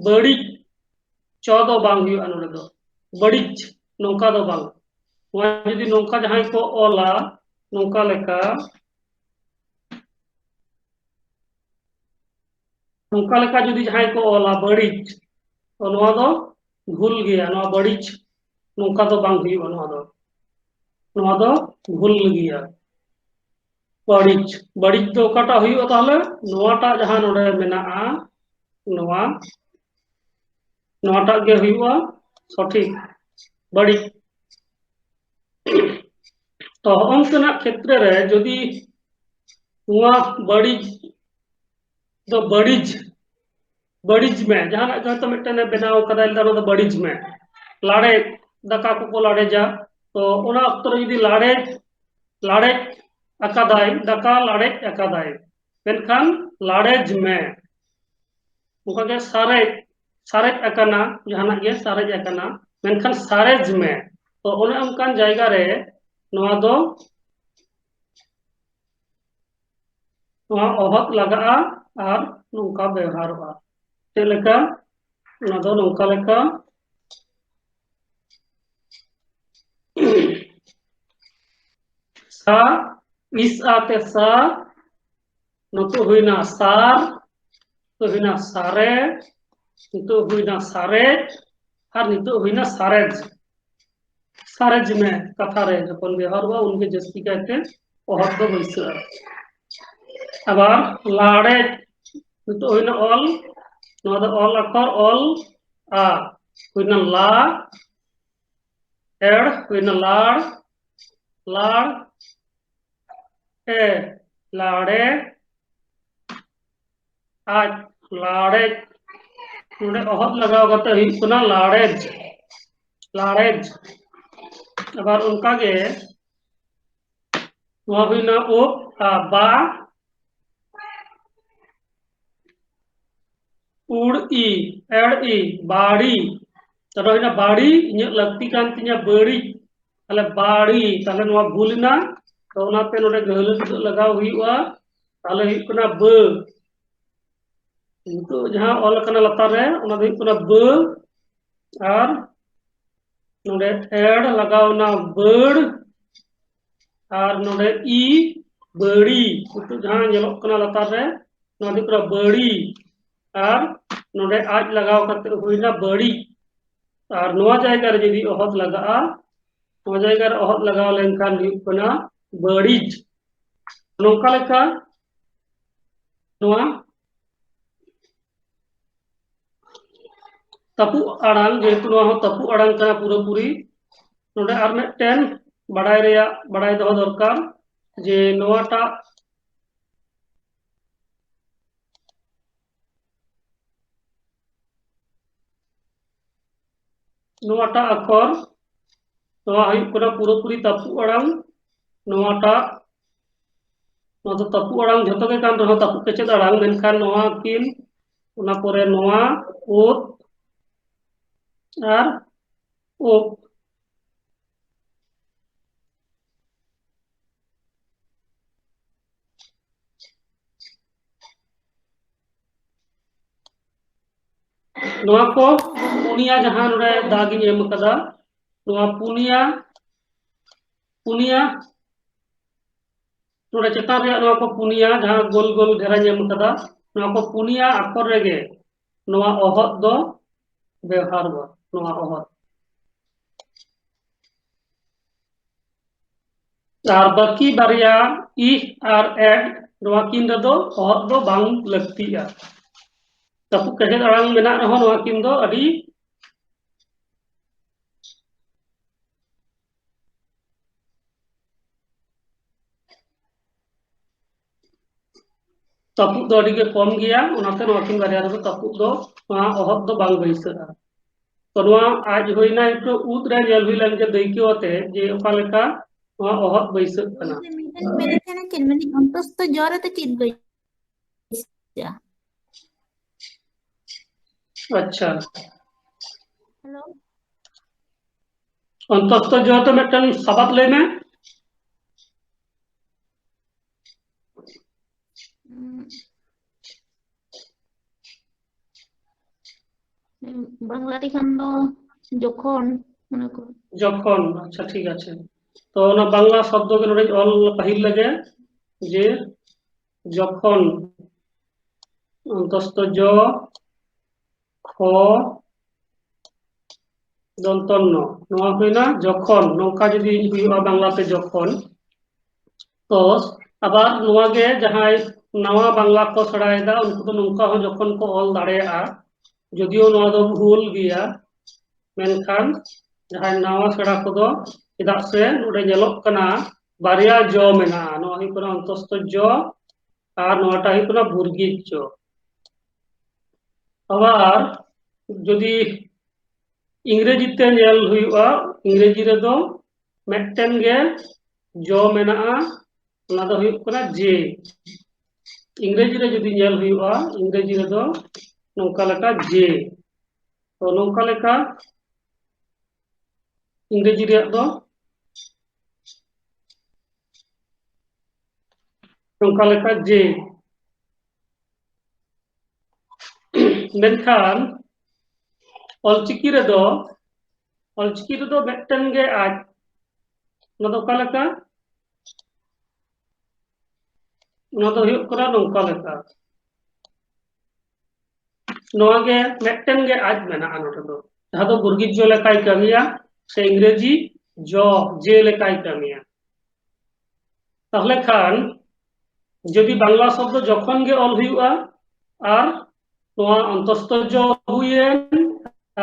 ᱵᱟᱹᱲᱤᱡ, ᱪᱚ ᱫᱚ ᱵᱟᱝ ᱦᱩᱭᱩᱜᱼᱟ ᱱᱚᱰᱮ ᱫᱚ, ᱵᱟᱹᱲᱤᱡ, ᱱᱚᱝᱠᱟ ᱫᱚ ᱵᱟᱝ᱾ ᱱᱚᱣᱟ ᱡᱩᱫᱤ ᱱᱚᱝᱠᱟ ᱡᱟᱦᱟᱸᱭ ᱠᱚ ᱚᱞᱟ, ᱱᱚᱝᱠᱟ ᱞᱮᱠᱟ, ᱱᱚᱝᱠᱟ ᱞᱮᱠᱟ ᱡᱩᱫᱤ ᱡᱟᱦᱟᱸᱭ ᱠᱚ ᱚᱞᱟ ᱵᱟᱹᱲᱤᱡ, ᱛᱚ ᱱᱚᱣᱟ ᱫᱚ ᱵᱷᱩᱞ ᱜᱮᱭᱟ, ᱱᱚᱣᱟ ᱵᱟᱹᱲᱤᱡ ᱱᱚᱝᱠᱟ ᱫᱚ ᱵᱟᱝ ᱦᱩᱭᱩᱜᱼᱟ᱾ ᱱᱚᱣᱟ ᱫᱚ, ᱱᱚᱣᱟ ᱫᱚ ᱵᱷᱩᱞ ᱜᱮᱭᱟ᱾ ᱵᱟᱹᱲᱤᱡ, ᱵᱟᱹᱲᱤᱡ ᱫᱚ ᱚᱠᱟᱴᱟᱜ ᱦᱩᱭᱩᱜᱼᱟ ᱛᱟᱦᱚᱞᱮ? ᱱᱚᱣᱟᱴᱟᱜ ᱡᱟᱦᱟᱸ ᱱᱚᱰᱮ ᱢᱮᱱᱟᱜᱼᱟ, ᱱᱚᱣᱟ, ᱱᱚᱣᱟᱴᱟᱜ ᱜᱮ ᱦᱩᱭᱩᱜᱼᱟ ᱥᱚᱴᱷᱤᱠ, ᱵᱟᱹᱲᱤᱡ᱾ ᱛᱚ ᱦᱚᱸᱜᱼᱚ ᱱᱚᱝᱠᱟᱱᱟᱜ ᱠᱷᱮᱛᱨᱮ ᱨᱮ ᱡᱩᱫᱤ ᱱᱚᱣᱟ ᱵᱟᱹᱲᱤᱡ ᱫᱚ ᱵᱟᱹᱲᱤᱡ, ᱵᱟᱹᱲᱤᱡ ᱢᱮ, ᱡᱟᱦᱟᱱᱟᱜ ᱜᱮ ᱦᱚᱭᱛᱳ ᱢᱤᱫᱴᱮᱱ ᱮ ᱵᱮᱱᱟᱣ ᱠᱟᱫᱟᱭ, ᱚᱱᱟ ᱫᱚ ᱵᱟᱹᱲᱤᱡ ᱢᱮ᱾ ᱞᱟᱲᱮᱡ, ᱫᱟᱠᱟ ᱠᱚᱠᱚ ᱞᱟᱲᱮᱡᱟ, ᱛᱚ ᱚᱱᱟ ᱚᱠᱛᱚ ᱨᱮ ᱡᱩᱫᱤ ᱞᱟᱲᱮᱡ, ᱞᱟᱲᱮᱡ ᱟᱠᱟᱫᱟᱭ, ᱫᱟᱠᱟ ᱞᱟᱲᱮᱡ ᱟᱠᱟᱫᱟᱭ, ᱢᱮᱱᱠᱷᱟᱱ ᱞᱟᱲᱮᱡ ᱢᱮ᱾ ᱚᱱᱠᱟᱜᱮ ᱥᱟᱨᱮᱡ, ᱥᱟᱨᱮᱡ ᱟᱠᱟᱱᱟ, ᱡᱟᱦᱟᱱᱟᱜ ᱜᱮ ᱥᱟᱨᱮᱡ ᱟᱠᱟᱱᱟ, ᱢᱮᱱᱠᱷᱟᱱ ᱥᱟᱨᱮᱡ ᱢᱮ᱾ ᱛᱚ ᱚᱱᱮ ᱚᱱᱠᱟᱱ ᱡᱟᱭᱜᱟ ᱨᱮ ᱱᱚᱣᱟ ᱫᱚ, ᱱᱚᱣᱟ ᱚᱦᱚᱫ ᱞᱟᱜᱟᱜᱼᱟ ᱟᱨ ᱱᱚᱝᱠᱟ ᱵᱮᱣᱦᱟᱨᱚᱜᱼᱟ᱾ ᱪᱮᱫ ᱞᱮᱠᱟ? ᱚᱱᱟ ᱫᱚ ᱱᱚᱝᱠᱟ ᱞᱮᱠᱟ, ᱥᱟ, ᱤᱥ ᱟ ᱛᱮ ᱥᱟ, ᱱᱤᱛᱚᱜ ᱦᱩᱭᱱᱟ ᱥᱟᱨ, ᱱᱤᱛᱚᱜ ᱦᱩᱭᱱᱟ ᱥᱟᱨᱮ, ᱱᱤᱛᱚᱜ ᱦᱩᱭᱱᱟ ᱥᱟᱨᱮᱡ, ᱟᱨ ᱱᱤᱛᱚᱜ ᱦᱩᱭᱱᱟ ᱥᱟᱨᱮᱡ᱾ ᱥᱟᱨᱮᱡ ᱢᱮ ᱠᱟᱛᱷᱟ ᱨᱮ ᱡᱚᱠᱷᱚᱱ ᱵᱮᱣᱦᱟᱨᱚᱜᱼᱟ, ᱩᱱᱜᱮ ᱡᱟᱹᱥᱛᱤ ᱠᱟᱭᱛᱮ ᱚᱦᱚᱫ ᱫᱚ ᱵᱟᱹᱭᱥᱟᱹᱜᱼᱟ᱾ ᱟᱵᱟᱨ ᱞᱟᱲᱮᱡ, ᱱᱤᱛᱚᱜ ᱦᱩᱭᱱᱟ ᱚᱞ, ᱱᱚᱣᱟ ᱫᱚ ᱚᱞ ᱟᱠᱷᱚᱨ, ᱚᱞ ᱟ, ᱦᱩᱭᱱᱟ ᱞᱟ, ᱮᱲ ᱦᱩᱭᱱᱟ ᱞᱟᱲ, ᱞᱟᱲ, ᱮ, ᱞᱟᱲᱮ, ᱟᱡ, ᱞᱟᱲᱮᱡ᱾ ᱱᱚᱰᱮ ᱚᱦᱚᱫ ᱞᱟᱜᱟᱣ ᱠᱟᱛᱮ ᱦᱩᱭᱩᱜ ᱠᱟᱱᱟ ᱞᱟᱲᱮᱡ, ᱞᱟᱲᱮᱡ᱾ ᱟᱵᱟᱨ ᱚᱱᱠᱟ ᱜᱮ ᱱᱚᱣᱟ ᱦᱩᱭᱱᱟ ᱩᱵ, ᱟ, ᱵᱟ, ᱩᱲ ᱤ, ᱮᱲ ᱤ, ᱵᱟᱲᱤ᱾ ᱛᱟᱦᱞᱮ ᱦᱩᱭᱱᱟ ᱵᱟᱲᱤ, ᱤᱧᱟᱹᱜ ᱞᱟᱹᱠᱛᱤ ᱠᱟᱱ ᱛᱤᱧᱟ ᱵᱟᱹᱲᱤᱡ᱾ ᱛᱟᱦᱞᱮ ᱵᱟᱲᱤ, ᱛᱟᱦᱞᱮ ᱱᱚᱣᱟ ᱵᱷᱩᱞ ᱮᱱᱟ᱾ ᱛᱚ ᱚᱱᱟᱛᱮ ᱱᱚᱰᱮ ᱜᱟᱹᱦᱞᱟᱹ ᱴᱩᱰᱟᱹᱜ ᱞᱟᱜᱟᱣ ᱦᱩᱭᱩᱜᱼᱟ᱾ ᱛᱟᱦᱞᱮ ᱦᱩᱭᱩᱜ ᱠᱟᱱᱟ ᱵᱟᱹ᱾ ᱱᱤᱛᱚᱜ ᱡᱟᱦᱟᱸ ᱚᱞ ᱟᱠᱟᱱᱟ ᱞᱟᱛᱟᱨ ᱨᱮ, ᱚᱱᱟ ᱫᱚ ᱦᱩᱭᱩᱜ ᱠᱟᱱᱟ ᱵᱟᱹ, ᱟᱨ ᱱᱚᱰᱮ ᱮᱲ ᱞᱟᱜᱟᱣ ᱮᱱᱟ ᱵᱟᱹᱲ, ᱟᱨ ᱱᱚᱰᱮ ᱤ ᱵᱟᱹᱲᱤ, ᱱᱤᱛᱚᱜ ᱡᱟᱦᱟᱸ ᱧᱮᱞᱚᱜ ᱠᱟᱱᱟ ᱞᱟᱛᱟᱨ ᱨᱮ, ᱱᱚᱣᱟ ᱫᱚ ᱦᱩᱭᱩᱜ ᱠᱟᱱᱟ ᱵᱟᱹᱲᱤ, ᱟᱨ ᱱᱚᱰᱮ ᱟᱡ ᱞᱟᱜᱟᱣ ᱠᱟᱛᱮ ᱦᱩᱭᱱᱟ ᱵᱟᱹᱲᱤᱡ᱾ ᱟᱨ ᱱᱚᱣᱟ ᱡᱟᱭᱜᱟ ᱨᱮ ᱡᱩᱫᱤ ᱚᱦᱚᱫ ᱞᱟᱜᱟᱜᱼᱟ, ᱱᱚᱣᱟ ᱡᱟᱭᱜᱟ ᱨᱮ ᱚᱦᱚᱫ ᱞᱟᱜᱟᱣ ᱞᱮᱱᱠᱷᱟᱱ ᱦᱩᱭᱩᱜ ᱠᱟᱱᱟ ᱵᱟᱹᱲᱤᱡ᱾ ᱱᱚᱝᱠᱟ ᱞᱮᱠᱟ ᱱᱚᱣᱟ ᱛᱟᱹᱯᱩᱜ ᱟᱲᱟᱝ, ᱡᱮᱦᱮᱛᱩ ᱱᱚᱣᱟ ᱦᱚᱸ ᱛᱟᱹᱯᱩᱜ ᱟᱲᱟᱝ ᱠᱟᱱᱟ ᱯᱩᱨᱟᱹᱯᱩᱨᱤ, ᱱᱚᱰᱮ ᱟᱨ ᱢᱤᱫᱴᱮᱱ ᱵᱟᱲᱟᱭ ᱨᱮᱭᱟᱜ, ᱵᱟᱲᱟᱭ ᱫᱚᱦᱚ ᱫᱚᱨᱠᱟᱨ ᱡᱮ ᱱᱚᱣᱟᱴᱟᱜ, ᱱᱚᱣᱟᱴᱟᱜ ᱟᱠᱷᱚᱨ, ᱱᱚᱣᱟ ᱦᱩᱭᱩᱜ ᱠᱟᱱᱟ ᱯᱩᱨᱟᱹᱯᱩᱨᱤ ᱛᱟᱹᱯᱩᱜ ᱟᱲᱟᱝ, ᱱᱚᱣᱟᱴᱟᱜ, ᱱᱚᱣᱟ ᱫᱚ ᱛᱟᱹᱯᱩᱜ ᱟᱲᱟᱝ ᱡᱷᱚᱛᱚ ᱜᱮ ᱠᱟᱱ ᱨᱮᱦᱚᱸ ᱛᱟᱹᱯᱩᱜ ᱠᱮᱪᱮᱫ ᱟᱲᱟᱝ, ᱢᱮᱱᱠᱷᱟᱱ ᱱᱚᱣᱟ ᱠᱤᱱ, ᱚᱱᱟ ᱯᱚᱨᱮ ᱱᱚᱣᱟ ᱳᱫ ᱟᱨ ᱳᱵ᱾ ᱱᱚᱣᱟ ᱠᱚ ᱯᱩᱱᱭᱟ ᱡᱟᱦᱟᱸ ᱱᱚᱰᱮ ᱫᱟᱜ ᱤᱧ ᱮᱢ ᱠᱟᱫᱟ, ᱱᱚᱣᱟ ᱯᱩᱱᱭᱟ, ᱯᱩᱱᱭᱟ, ᱱᱚᱰᱮ ᱪᱮᱛᱟᱱ ᱨᱮᱭᱟᱜ ᱱᱚᱣᱟ ᱠᱚ ᱯᱩᱱᱭᱟ ᱡᱟᱦᱟᱸ ᱜᱳᱞ ᱜᱳᱞ ᱰᱷᱮᱨᱟᱧ ᱮᱢ ᱠᱟᱫᱟ, ᱱᱚᱣᱟ ᱠᱚ ᱯᱩᱱᱭᱟ ᱟᱠᱷᱚᱨ ᱨᱮᱜᱮ ᱱᱚᱣᱟ ᱚᱦᱚᱫ ᱫᱚ ᱵᱮᱣᱦᱟᱨᱚᱜᱼᱟ, ᱱᱚᱣᱟ ᱚᱦᱚᱫ᱾ ᱟᱨ ᱵᱟᱹᱠᱤ ᱵᱟᱨᱭᱟ ᱤᱦ ᱟᱨ ᱮᱰ, ᱱᱚᱣᱟ ᱠᱤᱱ ᱨᱮᱫᱚ ᱚᱦᱚᱫ ᱫᱚ ᱵᱟᱝ ᱞᱟᱹᱠᱛᱤᱜᱼᱟ᱾ ᱛᱟᱹᱯᱩᱜ ᱠᱮᱪᱮᱫ ᱟᱲᱟᱝ ᱢᱮᱱᱟᱜ ᱨᱮᱦᱚᱸ ᱱᱚᱣᱟ ᱠᱤᱱ ᱫᱚ ᱟᱹᱰᱤ ᱛᱟᱹᱯᱩᱜ ᱫᱚ ᱟᱹᱰᱤ ᱜᱮ ᱠᱚᱢ ᱜᱮᱭᱟ, ᱚᱱᱟᱛᱮ ᱱᱚᱣᱟ ᱠᱤᱱ ᱵᱟᱨᱭᱟ ᱨᱮᱫᱚ ᱛᱟᱹᱯᱩᱜ ᱫᱚ, ᱱᱚᱣᱟ ᱚᱦᱚᱫ ᱫᱚ ᱵᱟᱝ ᱵᱟᱹᱭᱥᱟᱹᱜᱼᱟ᱾ ᱛᱚ ᱱᱚᱣᱟ ᱟᱡ ᱦᱩᱭᱱᱟ ᱱᱤᱛᱚᱜ ᱩᱫ ᱨᱮ ᱧᱮᱞ ᱦᱩᱭ ᱞᱮᱱ ᱜᱮ ᱫᱟᱹᱭᱠᱟᱹ ᱟᱛᱮ ᱡᱮ ᱚᱠᱟ ᱞᱮᱠᱟ ᱱᱚᱣᱟ ᱚᱦᱚᱫ ᱵᱟᱹᱭᱥᱟᱹᱜ ᱠᱟᱱᱟ᱾ ᱢᱮᱱᱮᱫ ᱛᱟᱦᱮᱱᱟ ᱪᱮᱫ, ᱢᱟᱱᱮ ᱚᱱᱛᱚᱥᱛᱚ ᱡᱚ ᱨᱮᱫᱚ ᱪᱮᱫ ᱵᱟᱹᱭ-, ᱟᱪᱪᱷᱟ᱾ ᱦᱮᱞᱳ᱾ ᱚᱱᱛᱚᱥᱛᱚ ᱡᱚ ᱛᱮ ᱢᱤᱫᱴᱟᱝ ᱥᱟᱵᱟᱫ ᱞᱟᱹᱭ ᱢᱮ᱾ ᱩᱸ᱾ ᱵᱟᱝᱞᱟ ᱛᱮᱠᱷᱟᱱ ᱫᱚ ᱡᱚᱠᱷᱚᱱ, ᱢᱚᱱᱮ ᱠᱚ᱾ ᱡᱚᱠᱷᱚᱱ, ᱟᱪᱪᱷᱟ, ᱴᱷᱤᱠ ᱟᱪᱷᱮ᱾ ᱛᱚ ᱚᱱᱟ ᱵᱟᱝᱞᱟ ᱥᱚᱵᱫᱚ ᱜᱮ ᱱᱚᱰᱮᱧ ᱚᱞ ᱯᱟᱹᱦᱤᱞ ᱞᱮᱜᱮ, ᱡᱮ ᱡᱚᱠᱷᱚᱱ, ᱚᱱᱛᱚᱥᱛᱚ ᱡᱚ, ᱠᱷᱚ, ᱫᱚᱱᱛᱚ ᱱᱚ, ᱱᱚᱣᱟ ᱦᱩᱭᱱᱟ ᱡᱚᱠᱷᱚᱱ᱾ ᱱᱚᱝᱠᱟ ᱡᱩᱫᱤ ᱦᱩᱭᱩᱜᱼᱟ ᱵᱟᱝᱞᱟᱛᱮ ᱡᱚᱠᱷᱚᱱ, ᱛᱚ ᱟᱵᱟᱨ ᱱᱚᱣᱟ ᱜᱮ ᱡᱟᱦᱟᱸᱭ ᱱᱟᱣᱟ ᱵᱟᱝᱞᱟ ᱠᱚ ᱥᱮᱬᱟᱭᱮᱫᱟ, ᱩᱱᱠᱩ ᱫᱚ ᱱᱚᱝᱠᱟ ᱦᱚᱸ ᱡᱚᱠᱷᱚᱱ ᱠᱚ ᱚᱞ ᱫᱟᱲᱮᱭᱟᱜᱼᱟ, ᱡᱩᱫᱤᱭᱳ ᱱᱚᱣᱟ ᱫᱚ ᱵᱷᱩᱞ ᱜᱮᱭᱟ᱾ ᱢᱮᱱᱠᱷᱟᱱ ᱡᱟᱦᱟᱸᱭ ᱱᱟᱣᱟ ᱥᱮᱬᱟ ᱠᱚᱫᱚ, ᱪᱮᱫᱟᱜ ᱥᱮ ᱱᱚᱰᱮ ᱧᱮᱞᱚᱜ ᱠᱟᱱᱟ ᱵᱟᱨᱭᱟ ᱡᱚ ᱢᱮᱱᱟᱜᱼᱟ, ᱱᱚᱣᱟ ᱦᱩᱭᱩᱜ ᱠᱟᱱᱟ ᱚᱱᱛᱚᱥᱛᱚ ᱡᱚ ᱟᱨ ᱱᱚᱣᱟᱴᱟᱜ ᱦᱩᱭᱩᱜ ᱠᱟᱱᱟ ᱵᱩᱨᱜᱤᱡ ᱡᱚ᱾ ᱟᱵᱟᱨ ᱡᱩᱫᱤ ᱤᱝᱨᱮᱡᱤ ᱛᱮ ᱧᱮᱞ ᱦᱩᱭᱩᱜᱼᱟ, ᱤᱝᱨᱮᱡᱤ ᱨᱮᱫᱚ ᱢᱤᱫᱴᱮᱱ ᱜᱮ ᱡᱚ ᱢᱮᱱᱟᱜᱼᱟ, ᱚᱱᱟ ᱫᱚ ᱦᱩᱭᱩᱜ ᱠᱟᱱᱟ ᱡᱮ᱾ ᱤᱝᱨᱮᱡᱤ ᱨᱮ ᱡᱩᱫᱤ ᱧᱮᱞ ᱦᱩᱭᱩᱜᱼᱟ, ᱤᱝᱨᱮᱡᱤ ᱨᱮᱫᱚ ᱱᱚᱝᱠᱟ ᱞᱮᱠᱟ ᱡᱮ᱾ ᱛᱚ ᱱᱚᱝᱠᱟ ᱞᱮᱠᱟ ᱤᱝᱨᱮᱡᱤ ᱨᱮᱭᱟᱜ ᱫᱚ ᱱᱚᱝᱠᱟ ᱞᱮᱠᱟ ᱡᱮ᱾ ᱢᱮᱱᱠᱷᱟᱱ ᱚᱞᱪᱤᱠᱤ ᱨᱮᱫᱚ, ᱚᱞᱪᱤᱠᱤ ᱨᱮᱫᱚ ᱢᱤᱫᱴᱮᱱ ᱜᱮ ᱟᱡ᱾ ᱚᱱᱟ ᱫᱚ ᱚᱠᱟ ᱞᱮᱠᱟ? ᱚᱱᱟ ᱫᱚ ᱦᱩᱭᱩᱜ ᱠᱟᱱᱟ ᱱᱚᱝᱠᱟ ᱞᱮᱠᱟ, ᱱᱚᱣᱟ ᱜᱮ ᱢᱤᱫᱴᱮᱱ ᱜᱮ ᱟᱡ ᱢᱮᱱᱟᱜᱼᱟ ᱱᱚᱰᱮ ᱫᱚ, ᱡᱟᱦᱟᱸ ᱫᱚ ᱵᱩᱨᱜᱤᱡ ᱡᱚ ᱞᱮᱠᱟᱭ ᱠᱟᱹᱢᱤᱭᱟ, ᱥᱮ ᱤᱝᱨᱮᱡᱤ ᱡᱚ, ᱡᱮ ᱞᱮᱠᱟᱭ ᱠᱟᱹᱢᱤᱭᱟ᱾ ᱛᱟᱦᱞᱮ ᱠᱷᱟᱱ ᱡᱩᱫᱤ ᱵᱟᱝᱞᱟ ᱥᱚᱵᱫᱚ ᱡᱚᱠᱷᱚᱱ ᱜᱮ ᱚᱞ ᱦᱩᱭᱩᱜᱼᱟ, ᱟᱨ ᱱᱚᱣᱟ ᱚᱱᱛᱚᱥᱛᱚ ᱡᱚ ᱦᱩᱭᱮᱱ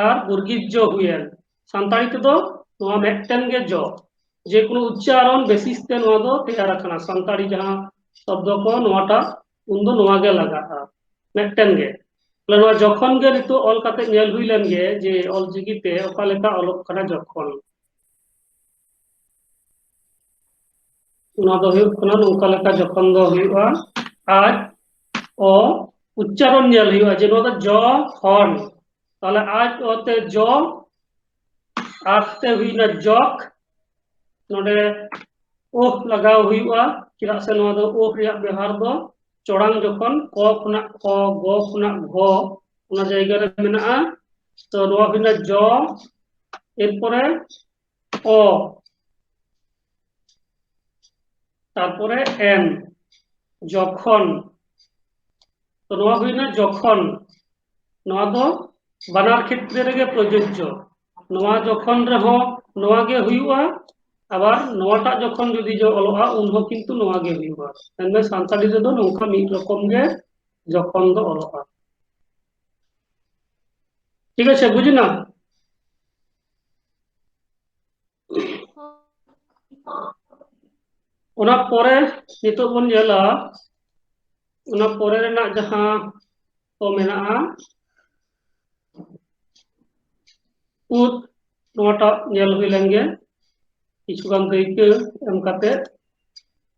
ᱟᱨ ᱵᱩᱨᱜᱤᱡ ᱡᱚ ᱦᱩᱭᱮᱱ, ᱥᱟᱱᱛᱟᱲᱤ ᱛᱮᱫᱚ ᱱᱚᱣᱟ ᱢᱤᱫᱴᱮᱱ ᱜᱮ ᱡᱚ, ᱡᱮ ᱠᱳᱱᱳ ᱩᱪᱪᱟᱨᱚᱱ ᱵᱮᱥᱤᱥ ᱛᱮ ᱱᱚᱣᱟ ᱫᱚ ᱛᱮᱭᱟᱨ ᱟᱠᱟᱱᱟ᱾ ᱥᱟᱱᱛᱟᱲᱤ ᱡᱟᱦᱟᱸ ᱥᱚᱵᱫᱚ ᱠᱚ, ᱱᱚᱣᱟᱴᱟᱜ ᱩᱱᱫᱚ ᱱᱚᱣᱟ ᱜᱮ ᱞᱟᱜᱟᱜᱼᱟ, ᱢᱤᱫᱴᱮᱱ ᱜᱮ᱾ ᱛᱟᱦᱞᱮ ᱱᱚᱣᱟ ᱡᱚᱠᱷᱚᱱ ᱜᱮ ᱱᱤᱛᱚᱜ ᱚᱞ ᱠᱟᱛᱮ ᱧᱮᱞ ᱦᱩᱭ ᱞᱮᱱ ᱜᱮ, ᱡᱮ ᱚᱞ ᱪᱤᱠᱤ ᱛᱮ ᱚᱠᱟ ᱞᱮᱠᱟ ᱚᱞᱚᱜ ᱠᱟᱱᱟ ᱡᱚᱠᱷᱚᱱ᱾ ᱚᱱᱟ ᱫᱚ ᱦᱩᱭᱩᱜ ᱠᱟᱱᱟ ᱱᱚᱝᱠᱟ ᱞᱮᱠᱟ ᱡᱚᱠᱷᱚᱱ ᱫᱚ ᱦᱩᱭᱩᱜᱼᱟ, ᱟᱡ ᱚ ᱩᱪᱪᱟᱨᱚᱱ ᱧᱮᱞ ᱦᱩᱭᱩᱜᱼᱟ, ᱡᱮ ᱱᱚᱣᱟ ᱫᱚ ᱡᱚ ᱦᱚᱱ᱾ ᱛᱟᱦᱞᱮ ᱟᱡ ᱚ ᱛᱮ ᱡᱚ, ᱟᱠ ᱛᱮ ᱦᱩᱭᱱᱟ ᱡᱚᱠ᱾ ᱱᱚᱰᱮ ᱳᱦ ᱞᱟᱜᱟᱣ ᱦᱩᱭᱩᱜᱼᱟ, ᱪᱮᱫᱟᱜ ᱥᱮ ᱱᱚᱣᱟ ᱫᱚ ᱳᱦ ᱨᱮᱭᱟᱜ ᱵᱮᱣᱦᱟᱨ ᱫᱚ ᱪᱚᱲᱟᱝ ᱡᱚᱠᱷᱚᱱ ᱠᱚ ᱠᱷᱚᱱᱟᱜ ᱠᱷᱚ, ᱜᱚ ᱠᱷᱚᱱᱟᱜ ᱜᱷᱚ, ᱚᱱᱟ ᱡᱟᱭᱜᱟ ᱨᱮ ᱢᱮᱱᱟᱜᱼᱟ ᱛᱚ ᱱᱚᱣᱟ ᱦᱩᱭᱱᱟ ᱡᱚ, ᱮᱨᱯᱚᱨᱮ ᱚ, ᱛᱟᱨᱯᱚᱨᱮ ᱮᱱ, ᱡᱚᱠᱷᱚᱱ᱾ ᱛᱚ ᱱᱚᱣᱟ ᱦᱩᱭᱱᱟ ᱡᱚᱠᱷᱚᱱ᱾ ᱱᱚᱣᱟ ᱫᱚ ᱵᱟᱱᱟᱨ ᱠᱷᱮᱛᱨᱮ ᱨᱮᱜᱮ ᱯᱨᱚᱡᱳᱡᱡᱚ᱾ ᱱᱚᱣᱟ ᱡᱚᱠᱷᱚᱱ ᱨᱮᱦᱚᱸ ᱱᱚᱣᱟ ᱜᱮ ᱦᱩᱭᱩᱜᱼᱟ, ᱟᱵᱟᱨ ᱱᱚᱣᱟᱴᱟᱜ ᱡᱚᱠᱷᱚᱱ ᱡᱩᱫᱤ ᱡᱚ ᱚᱞᱚᱜᱼᱟ, ᱩᱱᱦᱚᱸ ᱠᱤᱱᱛᱩ ᱱᱚᱣᱟ ᱜᱮ ᱦᱩᱭᱩᱜᱼᱟ᱾ ᱢᱮᱱᱫᱚ ᱥᱟᱱᱛᱟᱲᱤ ᱨᱮᱫᱚ ᱱᱚᱝᱠᱟ ᱢᱤᱫ ᱨᱚᱠᱚᱢ ᱜᱮ ᱡᱚᱠᱷᱚᱱ ᱫᱚ ᱚᱞᱚᱜᱼᱟ᱾ ᱴᱷᱤᱠ ᱟᱪᱷᱮ, ᱵᱩᱡᱽ ᱮᱱᱟ? ᱚᱱᱟ ᱯᱚᱨᱮ ᱱᱤᱛᱚᱜ ᱵᱚᱱ ᱧᱮᱞᱟ, ᱚᱱᱟ ᱯᱚᱨᱮ ᱨᱮᱱᱟᱜ ᱡᱟᱦᱟᱸ ᱠᱚ ᱢᱮᱱᱟᱜᱼᱟ, ᱩᱫ, ᱱᱚᱣᱟᱴᱟᱜ ᱧᱮᱞ ᱦᱩᱭ ᱞᱮᱱ ᱜᱮ ᱠᱤᱪᱷᱩᱜᱟᱱ ᱫᱟᱹᱭᱠᱟᱹ ᱮᱢ ᱠᱟᱛᱮ᱾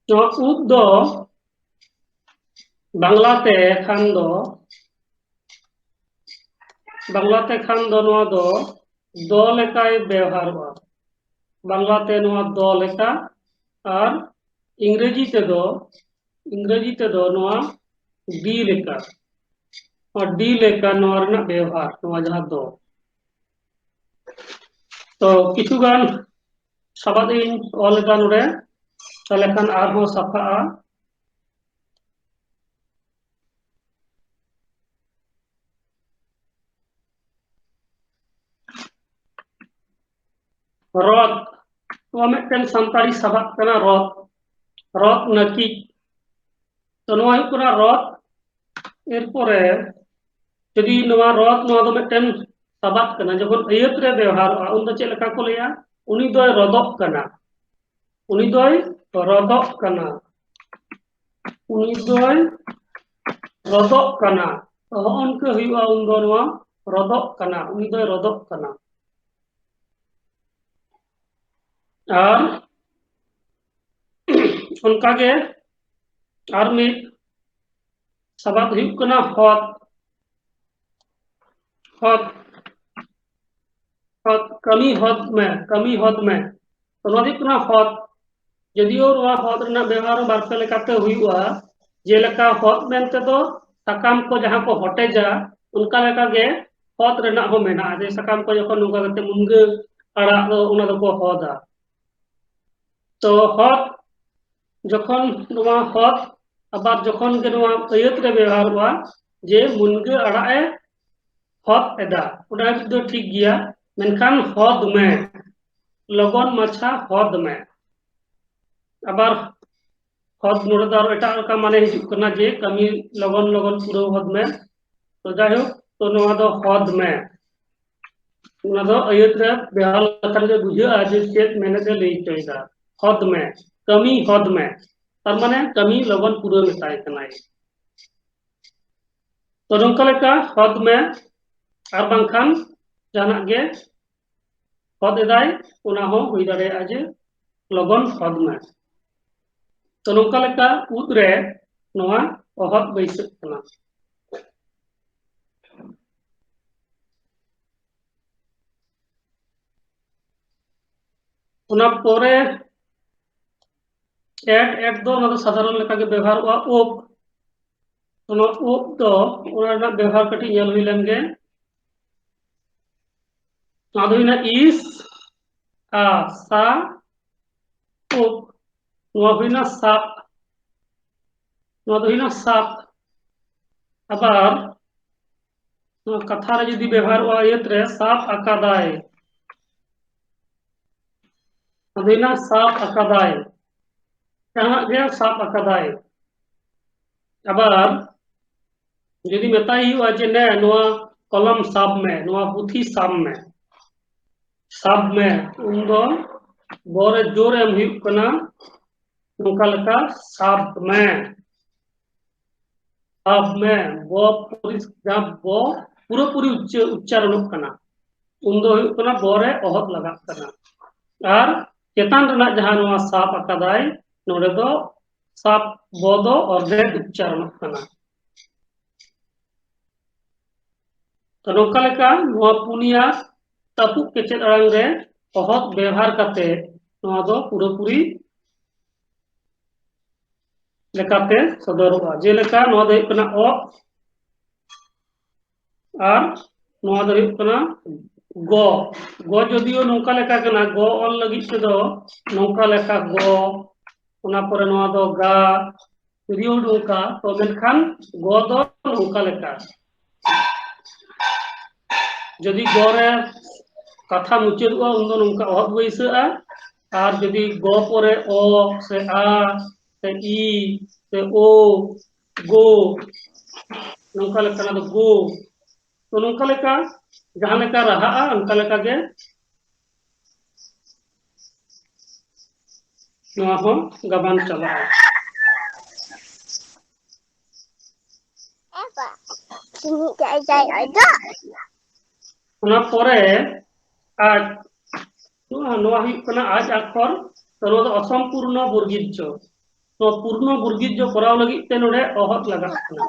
ᱱᱚᱣᱟ ᱩᱫ ᱫᱚ ᱵᱟᱝᱞᱟ ᱛᱮ ᱠᱷᱟᱱ ᱫᱚ, ᱵᱟᱝᱞᱟ ᱛᱮ ᱠᱷᱟᱱ ᱫᱚ ᱱᱚᱣᱟ ᱫᱚ ᱫᱚ ᱞᱮᱠᱟᱭ ᱵᱮᱣᱦᱟᱨᱚᱜᱼᱟ᱾ ᱵᱟᱝᱞᱟ ᱛᱮ ᱱᱚᱣᱟ ᱫᱚ ᱞᱮᱠᱟ, ᱟᱨ ᱤᱝᱨᱮᱡᱤ ᱛᱮᱫᱚ, ᱤᱝᱨᱮᱡᱤ ᱛᱮᱫᱚ ᱱᱚᱣᱟ ᱰᱤ ᱞᱮᱠᱟ, ᱱᱚᱣᱟ ᱰᱤ ᱞᱮᱠᱟ ᱱᱚᱣᱟ ᱨᱮᱱᱟᱜ ᱵᱮᱣᱦᱟᱨ, ᱱᱚᱣᱟ ᱡᱟᱦᱟᱸ ᱫᱚ᱾ ᱛᱚ ᱠᱤᱪᱷᱩ ᱜᱟᱱ ᱥᱟᱵᱟᱫ ᱤᱧ ᱚᱞ ᱮᱫᱟ ᱱᱚᱰᱮ, ᱛᱟᱦᱞᱮ ᱠᱷᱟᱱ ᱟᱨᱦᱚᱸ ᱥᱟᱯᱷᱟᱜᱼᱟ᱾ ᱨᱚᱛ, ᱱᱚᱣᱟ ᱢᱤᱫᱴᱮᱱ ᱥᱟᱱᱛᱟᱲᱤ ᱥᱟᱵᱟᱫ ᱠᱟᱱᱟ, ᱨᱚᱛ, ᱨᱚᱛ ᱱᱟᱹᱠᱤᱡ᱾ ᱛᱚ ᱱᱚᱣᱟ ᱦᱩᱭᱩᱜ ᱠᱟᱱᱟ ᱨᱚᱛ᱾ ᱮᱨᱯᱚᱨᱮ ᱡᱩᱫᱤ ᱱᱚᱣᱟ ᱨᱚᱛ, ᱱᱚᱣᱟ ᱫᱚ ᱢᱤᱫᱴᱮᱱ ᱥᱟᱵᱟᱫ ᱠᱟᱱᱟ, ᱡᱚᱠᱷᱚᱱ ᱟᱹᱭᱟᱹᱛ ᱨᱮ ᱵᱮᱣᱦᱟᱨᱚᱜᱼᱟ, ᱩᱱ ᱫᱚ ᱪᱮᱫ ᱞᱮᱠᱟ ᱠᱚ ᱞᱟᱹᱭᱟ? ᱩᱱᱤ ᱫᱚᱭ ᱨᱚᱫᱚᱜ ᱠᱟᱱᱟ, ᱩᱱᱤ ᱫᱚᱭ ᱨᱚᱫᱚᱜ ᱠᱟᱱᱟ, ᱩᱱᱤ ᱫᱚᱭ ᱨᱚᱫᱚᱜ ᱠᱟᱱᱟ᱾ ᱛᱚ ᱦᱚᱸᱜᱼᱚ ᱱᱚᱝᱠᱟ ᱦᱩᱭᱩᱜᱼᱟ, ᱩᱱ ᱫᱚ ᱱᱚᱣᱟ ᱨᱚᱫᱚᱜ ᱠᱟᱱᱟ, ᱩᱱᱤ ᱫᱚᱭ ᱨᱚᱫᱚᱜ ᱠᱟᱱᱟ᱾ ᱟᱨ ᱚᱱᱠᱟᱜᱮ ᱟᱨ ᱢᱤᱫ ᱥᱟᱵᱟᱫ ᱦᱩᱭᱩᱜ ᱠᱟᱱᱟ ᱦᱚᱛ᱾ ᱦᱚᱛ, ᱦᱚᱛ, ᱠᱟᱹᱢᱤ ᱦᱚᱛ ᱢᱮ, ᱠᱟᱹᱢᱤ ᱦᱚᱛ ᱢᱮ᱾ ᱛᱚ ᱱᱚᱣᱟ ᱫᱚ ᱦᱩᱭᱩᱜ ᱠᱟᱱᱟ ᱦᱚᱛ᱾ ᱡᱚᱫᱤᱭᱳ ᱱᱚᱣᱟ ᱦᱚᱛ ᱨᱮᱱᱟᱜ ᱵᱮᱣᱦᱟᱨ ᱦᱚᱸ ᱵᱟᱨᱯᱮ ᱞᱮᱠᱟᱛᱮ ᱦᱩᱭᱩᱜᱼᱟ, ᱡᱮᱞᱮᱠᱟ ᱦᱚᱛ ᱢᱮᱱᱛᱮ ᱫᱚ ᱥᱟᱠᱟᱢ ᱠᱚ ᱡᱟᱦᱟᱸ ᱠᱚ ᱦᱚᱴᱮᱡᱟ, ᱚᱱᱠᱟ ᱞᱮᱠᱟᱜᱮ ᱦᱚᱫ ᱨᱮᱱᱟᱜ ᱦᱚᱸ ᱢᱮᱱᱟᱜᱼᱟ, ᱡᱮ ᱥᱟᱠᱟᱢ ᱠᱚ ᱡᱚᱠᱷᱚᱱ ᱱᱚᱝᱠᱟ ᱠᱟᱛᱮ ᱢᱩᱱᱜᱟᱹ ᱟᱲᱟᱜ ᱫᱚ ᱚᱱᱟ ᱫᱚᱠᱚ ᱦᱚᱫᱟ᱾ ᱛᱚ ᱦᱚᱫ, ᱡᱚᱠᱷᱚᱱ ᱱᱚᱣᱟ ᱦᱚᱫ, ᱟᱵᱟᱨ ᱡᱚᱠᱷᱚᱱ ᱜᱮ ᱱᱚᱣᱟ ᱟᱹᱭᱟᱹᱛ ᱨᱮ ᱵᱮᱣᱦᱟᱨᱚᱜᱼᱟ ᱡᱮ ᱢᱩᱱᱜᱟᱹ ᱟᱲᱟᱜ ᱮ ᱦᱚᱫ ᱮᱫᱟ, ᱚᱱᱟ ᱫᱚ ᱴᱷᱤᱠ ᱜᱮᱭᱟ, ᱢᱮᱱᱠᱷᱟᱱ ᱦᱚᱫ ᱢᱮ, ᱞᱚᱜᱚᱱ ᱢᱟᱪᱷᱟ ᱦᱚᱫ ᱢᱮ᱾ ᱟᱵᱟᱨ ᱦᱚᱫ ᱱᱚᱰᱮ ᱫᱚ ᱟᱨ ᱮᱴᱟᱜ ᱞᱮᱠᱟ ᱢᱟᱱᱮ ᱦᱤᱡᱩᱜ ᱠᱟᱱᱟ ᱡᱮ ᱠᱟᱹᱢᱤ ᱞᱚᱜᱚᱱ ᱞᱚᱜᱚᱱ ᱯᱩᱨᱟᱹᱣ ᱦᱚᱫ ᱢᱮ᱾ ᱛᱚ ᱡᱟᱭᱦᱳᱠ, ᱛᱚ ᱱᱚᱣᱟ ᱫᱚ ᱦᱚᱫ ᱢᱮ, ᱚᱱᱟ ᱫᱚ ᱟᱹᱭᱟᱹᱛ ᱨᱮ ᱵᱮᱣᱦᱟᱨ ᱞᱮᱠᱷᱟᱱ ᱜᱮ ᱵᱩᱡᱷᱟᱹᱜᱼᱟ ᱡᱮ ᱪᱮᱫ ᱢᱮᱱᱮᱛ ᱮ ᱞᱟᱹᱭ ᱦᱚᱪᱚᱭᱮᱫᱟ᱾ ᱦᱚᱫ ᱢᱮ, ᱠᱟᱹᱢᱤ ᱦᱚᱫ ᱢᱮ, ᱛᱟᱨ ᱢᱟᱱᱮ ᱠᱟᱹᱢᱤ ᱞᱚᱜᱚᱱ ᱯᱩᱨᱟᱹᱣ ᱢᱮᱛᱟᱭ ᱠᱟᱱᱟᱭ᱾ ᱛᱚ ᱱᱚᱝᱠᱟ ᱞᱮᱠᱟ ᱦᱚᱫ ᱢᱮ, ᱟᱨ ᱵᱟᱝᱠᱷᱟᱱ ᱡᱟᱦᱟᱱᱟᱜ ᱜᱮ ᱦᱚᱫ ᱮᱫᱟᱭ, ᱚᱱᱟ ᱦᱚᱸ ᱦᱩᱭ ᱫᱟᱲᱮᱭᱟᱜᱼᱟ ᱡᱮ ᱞᱚᱜᱚᱱ ᱦᱚᱫ ᱢᱮ᱾ ᱛᱚ ᱱᱚᱝᱠᱟ ᱞᱮᱠᱟ ᱩᱫ ᱨᱮ ᱱᱚᱣᱟ ᱚᱦᱚᱫ ᱵᱟᱹᱭᱥᱟᱹᱜ ᱠᱟᱱᱟ᱾ ᱚᱱᱟ ᱯᱚᱨᱮ ᱮᱴ, ᱮᱴ ᱫᱚ ᱚᱱᱟ ᱫᱚ ᱥᱟᱫᱷᱟᱨᱚᱱ ᱞᱮᱠᱟᱜᱮ ᱵᱮᱣᱦᱟᱨᱚᱜᱼᱟ, ᱳᱯ᱾ ᱚᱱᱟ ᱳᱯ ᱫᱚ, ᱚᱱᱟ ᱨᱮᱱᱟᱜ ᱵᱮᱣᱦᱟᱨ ᱠᱟᱹᱴᱤᱡ ᱧᱮᱞ ᱦᱩᱭ ᱞᱮᱱ ᱜᱮ᱾ ᱱᱚᱣᱟ ᱫᱚ ᱦᱩᱭᱱᱟ ᱤᱥ, ᱟ, ᱥᱟ, ᱳᱯ᱾ ᱱᱚᱣᱟ ᱦᱩᱭᱱᱟ ᱥᱟᱵ, ᱱᱚᱣᱟ ᱫᱚ ᱦᱩᱭᱱᱟ ᱥᱟᱵ᱾ ᱟᱵᱟᱨ ᱱᱚᱣᱟ ᱠᱟᱛᱷᱟ ᱨᱮ ᱡᱩᱫᱤ ᱵᱮᱣᱦᱟᱨᱚᱜᱼᱟ ᱟᱹᱭᱟᱹᱛ ᱨᱮ, ᱥᱟᱵ ᱟᱠᱟᱫᱟᱭ, ᱟᱫᱚ ᱦᱩᱭᱱᱟ ᱥᱟᱵ ᱟᱠᱟᱫᱟᱭ, ᱡᱟᱦᱟᱱᱟᱜ ᱜᱮ ᱥᱟᱵ ᱟᱠᱟᱫᱟᱭ᱾ ᱟᱵᱟᱨ ᱡᱩᱫᱤ ᱢᱮᱛᱟᱭ ᱦᱩᱭᱩᱜᱼᱟ ᱡᱮ, "ᱱᱮ, ᱱᱚᱣᱟ ᱠᱚᱞᱚᱢ ᱥᱟᱵ ᱢᱮ, ᱱᱚᱣᱟ ᱯᱩᱛᱷᱤ ᱥᱟᱵ ᱢᱮ", ᱥᱟᱵ ᱢᱮ, ᱩᱱᱫᱚ ᱵᱚ ᱨᱮ ᱡᱳᱨ ᱮᱢ ᱦᱩᱭᱩᱜ ᱠᱟᱱᱟ, ᱱᱚᱝᱠᱟ ᱞᱮᱠᱟ, ᱥᱟᱵ ᱢᱮ, ᱥᱟᱵ ᱢᱮ, ᱵᱚ ᱯᱚᱨᱤᱥ-, ᱡᱟᱦᱟᱸ ᱵᱚ ᱯᱩᱨᱟᱹᱯᱩᱨᱤ ᱩᱪᱪᱟᱹ-, ᱩᱪᱪᱟᱨᱚᱱᱚᱜ ᱠᱟᱱᱟ, ᱩᱱᱫᱚ ᱦᱩᱭᱩᱜ ᱠᱟᱱᱟ ᱵᱚ ᱨᱮ ᱚᱦᱚᱫ ᱞᱟᱜᱟᱜ ᱠᱟᱱᱟ᱾ ᱟᱨ ᱪᱮᱛᱟᱱ ᱨᱮᱱᱟᱜ ᱡᱟᱦᱟᱸ ᱱᱚᱣᱟ ᱥᱟᱵ ᱟᱠᱟᱫᱟᱭ, ᱱᱚᱰᱮ ᱫᱚ ᱥᱟᱵ, ᱵᱚ ᱫᱚ ᱚᱨᱫᱷᱮᱠ ᱩᱪᱪᱟᱨᱚᱱᱚᱜ ᱠᱟᱱᱟ᱾ ᱛᱚ ᱱᱚᱝᱠᱟ ᱞᱮᱠᱟ ᱱᱚᱣᱟ ᱯᱩᱱᱭᱟ ᱛᱟᱹᱯᱩᱜ ᱠᱮᱪᱮᱫ ᱟᱲᱟᱝ ᱨᱮ ᱚᱦᱚᱫ ᱵᱮᱣᱦᱟᱨ ᱠᱟᱛᱮ ᱱᱚᱣᱟ ᱫᱚ ᱯᱩᱨᱟᱹᱯᱩᱨᱤ ᱞᱮᱠᱟᱛᱮ ᱥᱚᱫᱚᱨᱚᱜᱼᱟ᱾ ᱡᱮᱞᱮᱠᱟ ᱱᱚᱣᱟ ᱫᱚ ᱦᱩᱭᱩᱜ ᱠᱟᱱᱟ ᱚ ᱟᱨ ᱱᱚᱣᱟ ᱫᱚ ᱦᱩᱭᱩᱜ ᱠᱟᱱᱟ ᱜᱚ᱾ ᱜᱚ ᱡᱚᱫᱤᱭᱳ ᱱᱚᱝᱠᱟ ᱞᱮᱠᱟ ᱠᱟᱱᱟ, ᱜᱚ ᱚᱞ ᱞᱟᱹᱜᱤᱫ ᱛᱮᱫᱚ ᱱᱚᱝᱠᱟ ᱞᱮᱠᱟ ᱜᱚ, ᱚᱱᱟ ᱯᱚᱨᱮ ᱱᱚᱣᱟ ᱫᱚ ᱜᱟ, ᱡᱚᱫᱤᱭᱳ ᱱᱚᱝᱠᱟ, ᱛᱚ ᱢᱮᱱᱠᱷᱟᱱ ᱜᱚ ᱫᱚ ᱱᱚᱝᱠᱟ ᱞᱮᱠᱟ᱾ ᱡᱚᱫᱤ ᱜᱚ ᱨᱮ ᱠᱟᱛᱷᱟ ᱢᱩᱪᱟᱹᱫᱚᱜᱼᱟ, ᱩᱱᱫᱚ ᱱᱚᱝᱠᱟ ᱚᱦᱚᱫ ᱵᱟᱹᱭᱥᱟᱹᱜᱼᱟ᱾ ᱟᱨ ᱡᱚᱫᱤ ᱜᱚ ᱯᱚᱨᱮ ᱚ ᱥᱮ ᱟ ᱥᱮ ᱤ ᱥᱮ ᱳ, ᱜᱳ, ᱱᱚᱝᱠᱟ ᱞᱮᱠᱟᱱᱟᱜ ᱫᱚ ᱜᱳ᱾ ᱛᱚ ᱱᱚᱝᱠᱟ ᱞᱮᱠᱟ ᱡᱟᱦᱟᱸ ᱞᱮᱠᱟ ᱨᱟᱦᱟᱜᱼᱟ, ᱚᱱᱠᱟ ᱞᱮᱠᱟ ᱜᱮ ᱱᱚᱣᱟ ᱦᱚᱸ ᱜᱟᱵᱟᱱ ᱪᱟᱞᱟᱜᱼᱟ᱾ ᱚᱱᱟ ᱯᱚᱨᱮ ᱟᱡ, ᱱᱚᱣᱟ, ᱱᱚᱣᱟ ᱦᱩᱭᱩᱜ ᱠᱟᱱᱟ ᱟᱡ ᱟᱠᱷᱚᱨ, ᱛᱚ ᱱᱚᱣᱟ ᱫᱚ ᱚᱥᱚᱢᱯᱩᱨᱱᱚ ᱵᱚᱨᱜᱤᱡᱽᱡᱚ᱾ ᱱᱚᱣᱟ ᱯᱩᱨᱱᱚ ᱵᱚᱨᱜᱤᱡᱽᱡᱚ ᱠᱚᱨᱟᱣ ᱞᱟᱹᱜᱤᱫ ᱛᱮ ᱱᱚᱰᱮ ᱚᱦᱚᱫ ᱞᱟᱜᱟᱜ ᱠᱟᱱᱟ᱾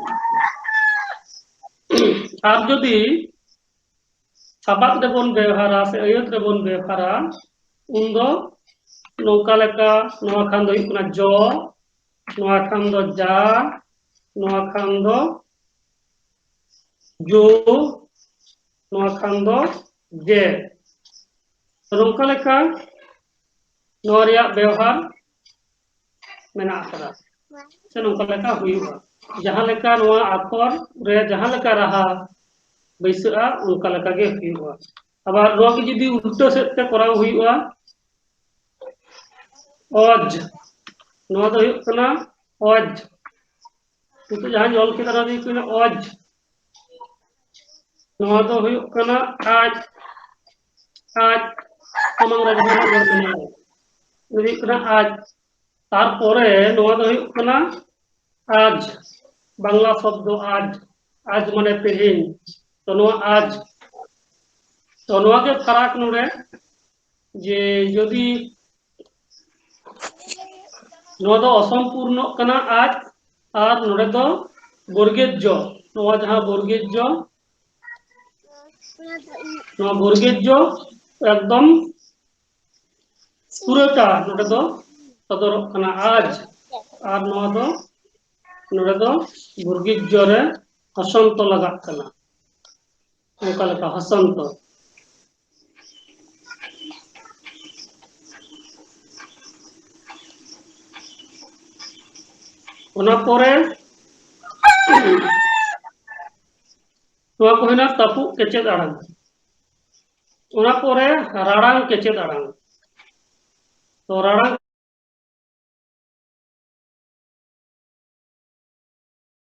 ᱟᱨ ᱡᱩᱫᱤ ᱥᱟᱵᱟᱫ ᱨᱮᱵᱚᱱ ᱵᱮᱣᱦᱟᱨᱟ ᱥᱮ ᱟᱹᱭᱟᱹᱛ ᱨᱮᱵᱚᱱ ᱵᱮᱣᱦᱟᱨᱟ, ᱩᱱᱫᱚ ᱱᱚᱝᱠᱟ ᱞᱮᱠᱟ, ᱱᱚᱣᱟ ᱠᱷᱟᱱ ᱫᱚ ᱦᱩᱭᱩᱜ ᱠᱟᱱᱟ ᱡᱚ, ᱱᱚᱣᱟ ᱠᱷᱟᱱ ᱫᱚ ᱡᱟ, ᱱᱚᱣᱟ ᱠᱷᱟᱱ ᱫᱚ ᱡᱳ, ᱱᱚᱣᱟ ᱠᱷᱟᱱ ᱫᱚ ᱡᱮ᱾ ᱛᱚ ᱱᱚᱝᱠᱟ ᱞᱮᱠᱟ ᱱᱚᱣᱟ ᱨᱮᱭᱟᱜ ᱵᱮᱣᱦᱟᱨ ᱢᱮᱱᱟᱜ ᱟᱠᱟᱫᱟ, ᱥᱮ ᱱᱚᱝᱠᱟ ᱞᱮᱠᱟ ᱦᱩᱭᱩᱜᱼᱟ᱾ ᱡᱟᱦᱟᱸ ᱞᱮᱠᱟ ᱱᱚᱣᱟ ᱟᱠᱷᱚᱨ ᱨᱮ ᱡᱟᱦᱟᱸ ᱞᱮᱠᱟ ᱨᱟᱦᱟ ᱵᱟᱹᱭᱥᱟᱹᱜᱼᱟ, ᱚᱱᱠᱟ ᱞᱮᱠᱟ ᱜᱮ ᱦᱩᱭᱩᱜᱼᱟ᱾ ᱟᱵᱟᱨ ᱱᱚᱣᱟ ᱜᱮ ᱡᱩᱫᱤ ᱩᱞᱴᱟᱹ ᱥᱮᱫ ᱛᱮ ᱠᱚᱨᱟᱣ ᱦᱩᱭᱩᱜᱼᱟ, ᱚᱡᱽ, ᱱᱚᱣᱟ ᱫᱚ ᱦᱩᱭᱩᱜ ᱠᱟᱱᱟ ᱚᱡᱽ᱾ ᱱᱤᱛᱚᱜ ᱡᱟᱦᱟᱸᱧ ᱚᱞ ᱠᱮᱫᱟ, ᱱᱚᱣᱟ ᱫᱚ ᱦᱩᱭᱩᱜ ᱠᱟᱱᱟ ᱚᱡᱽ᱾ ᱱᱚᱣᱟ ᱫᱚ ᱦᱩᱭᱩᱜ ᱠᱟᱱᱟ ᱟᱡ, ᱟᱡ, ᱥᱟᱢᱟᱝ ᱨᱮ ᱡᱟᱦᱟᱸ ᱚᱞ ᱢᱮᱱᱟᱜᱼᱟ, ᱱᱚᱣᱟ ᱫᱚ ᱦᱩᱭᱩᱜ ᱠᱟᱱᱟ ᱟᱡ᱾ ᱛᱟᱨᱯᱚᱨᱮ ᱱᱚᱣᱟ ᱫᱚ ᱦᱩᱭᱩᱜ ᱠᱟᱱᱟ ᱟᱡᱽ, ᱵᱟᱝᱞᱟ ᱥᱚᱵᱫᱚ ᱟᱡᱽ, ᱟᱡᱽ ᱢᱟᱱᱮ ᱛᱮᱦᱮᱧ᱾ ᱛᱚ ᱱᱚᱣᱟ ᱟᱡᱽ, ᱛᱚ ᱱᱚᱣᱟ ᱜᱮ ᱯᱷᱟᱨᱟᱠ ᱱᱚᱰᱮ, ᱡᱮ ᱡᱩᱫᱤ ᱱᱚᱣᱟ ᱫᱚ ᱚᱥᱚᱢᱯᱩᱨᱱᱚᱜ ᱠᱟᱱᱟ ᱟᱡᱽ, ᱟᱨ ᱱᱚᱰᱮ ᱫᱚ ᱵᱚᱨᱜᱮᱡᱽᱡᱚ, ᱱᱚᱣᱟ ᱡᱟᱦᱟᱸ ᱵᱚᱨᱜᱮᱡᱽᱡᱚ, ᱱᱚᱣᱟ ᱵᱚᱨᱜᱮᱡᱽᱡᱚ ᱮᱠᱫᱚᱢ ᱯᱩᱨᱟᱹᱴᱟ ᱱᱚᱰᱮ ᱫᱚ ᱥᱚᱫᱚᱨᱚᱜ ᱠᱟᱱᱟ ᱟᱡᱽ, ᱟᱨ ᱱᱚᱣᱟ ᱫᱚ ᱱᱚᱰᱮ ᱫᱚ ᱵᱚᱨᱜᱮᱡᱽᱡᱚ ᱨᱮ ᱦᱚᱥᱚᱱᱛᱚ ᱞᱟᱜᱟᱜ ᱠᱟᱱᱟ᱾ ᱚᱱᱠᱟ ᱞᱮᱠᱟ ᱦᱚᱥᱚᱱᱛᱚ᱾ ᱚᱱᱟ ᱯᱚᱨᱮ ᱱᱚᱣᱟ ᱠᱚ ᱦᱩᱭᱱᱟ ᱛᱟᱹᱯᱩᱜ ᱠᱮᱪᱮᱫ ᱟᱲᱟᱝ᱾ ᱚᱱᱟ ᱯᱚᱨᱮ ᱨᱟᱲᱟᱝ ᱠᱮᱪᱮᱫ ᱟᱲᱟᱝ᱾ ᱛᱚ ᱨᱟᱲᱟᱝ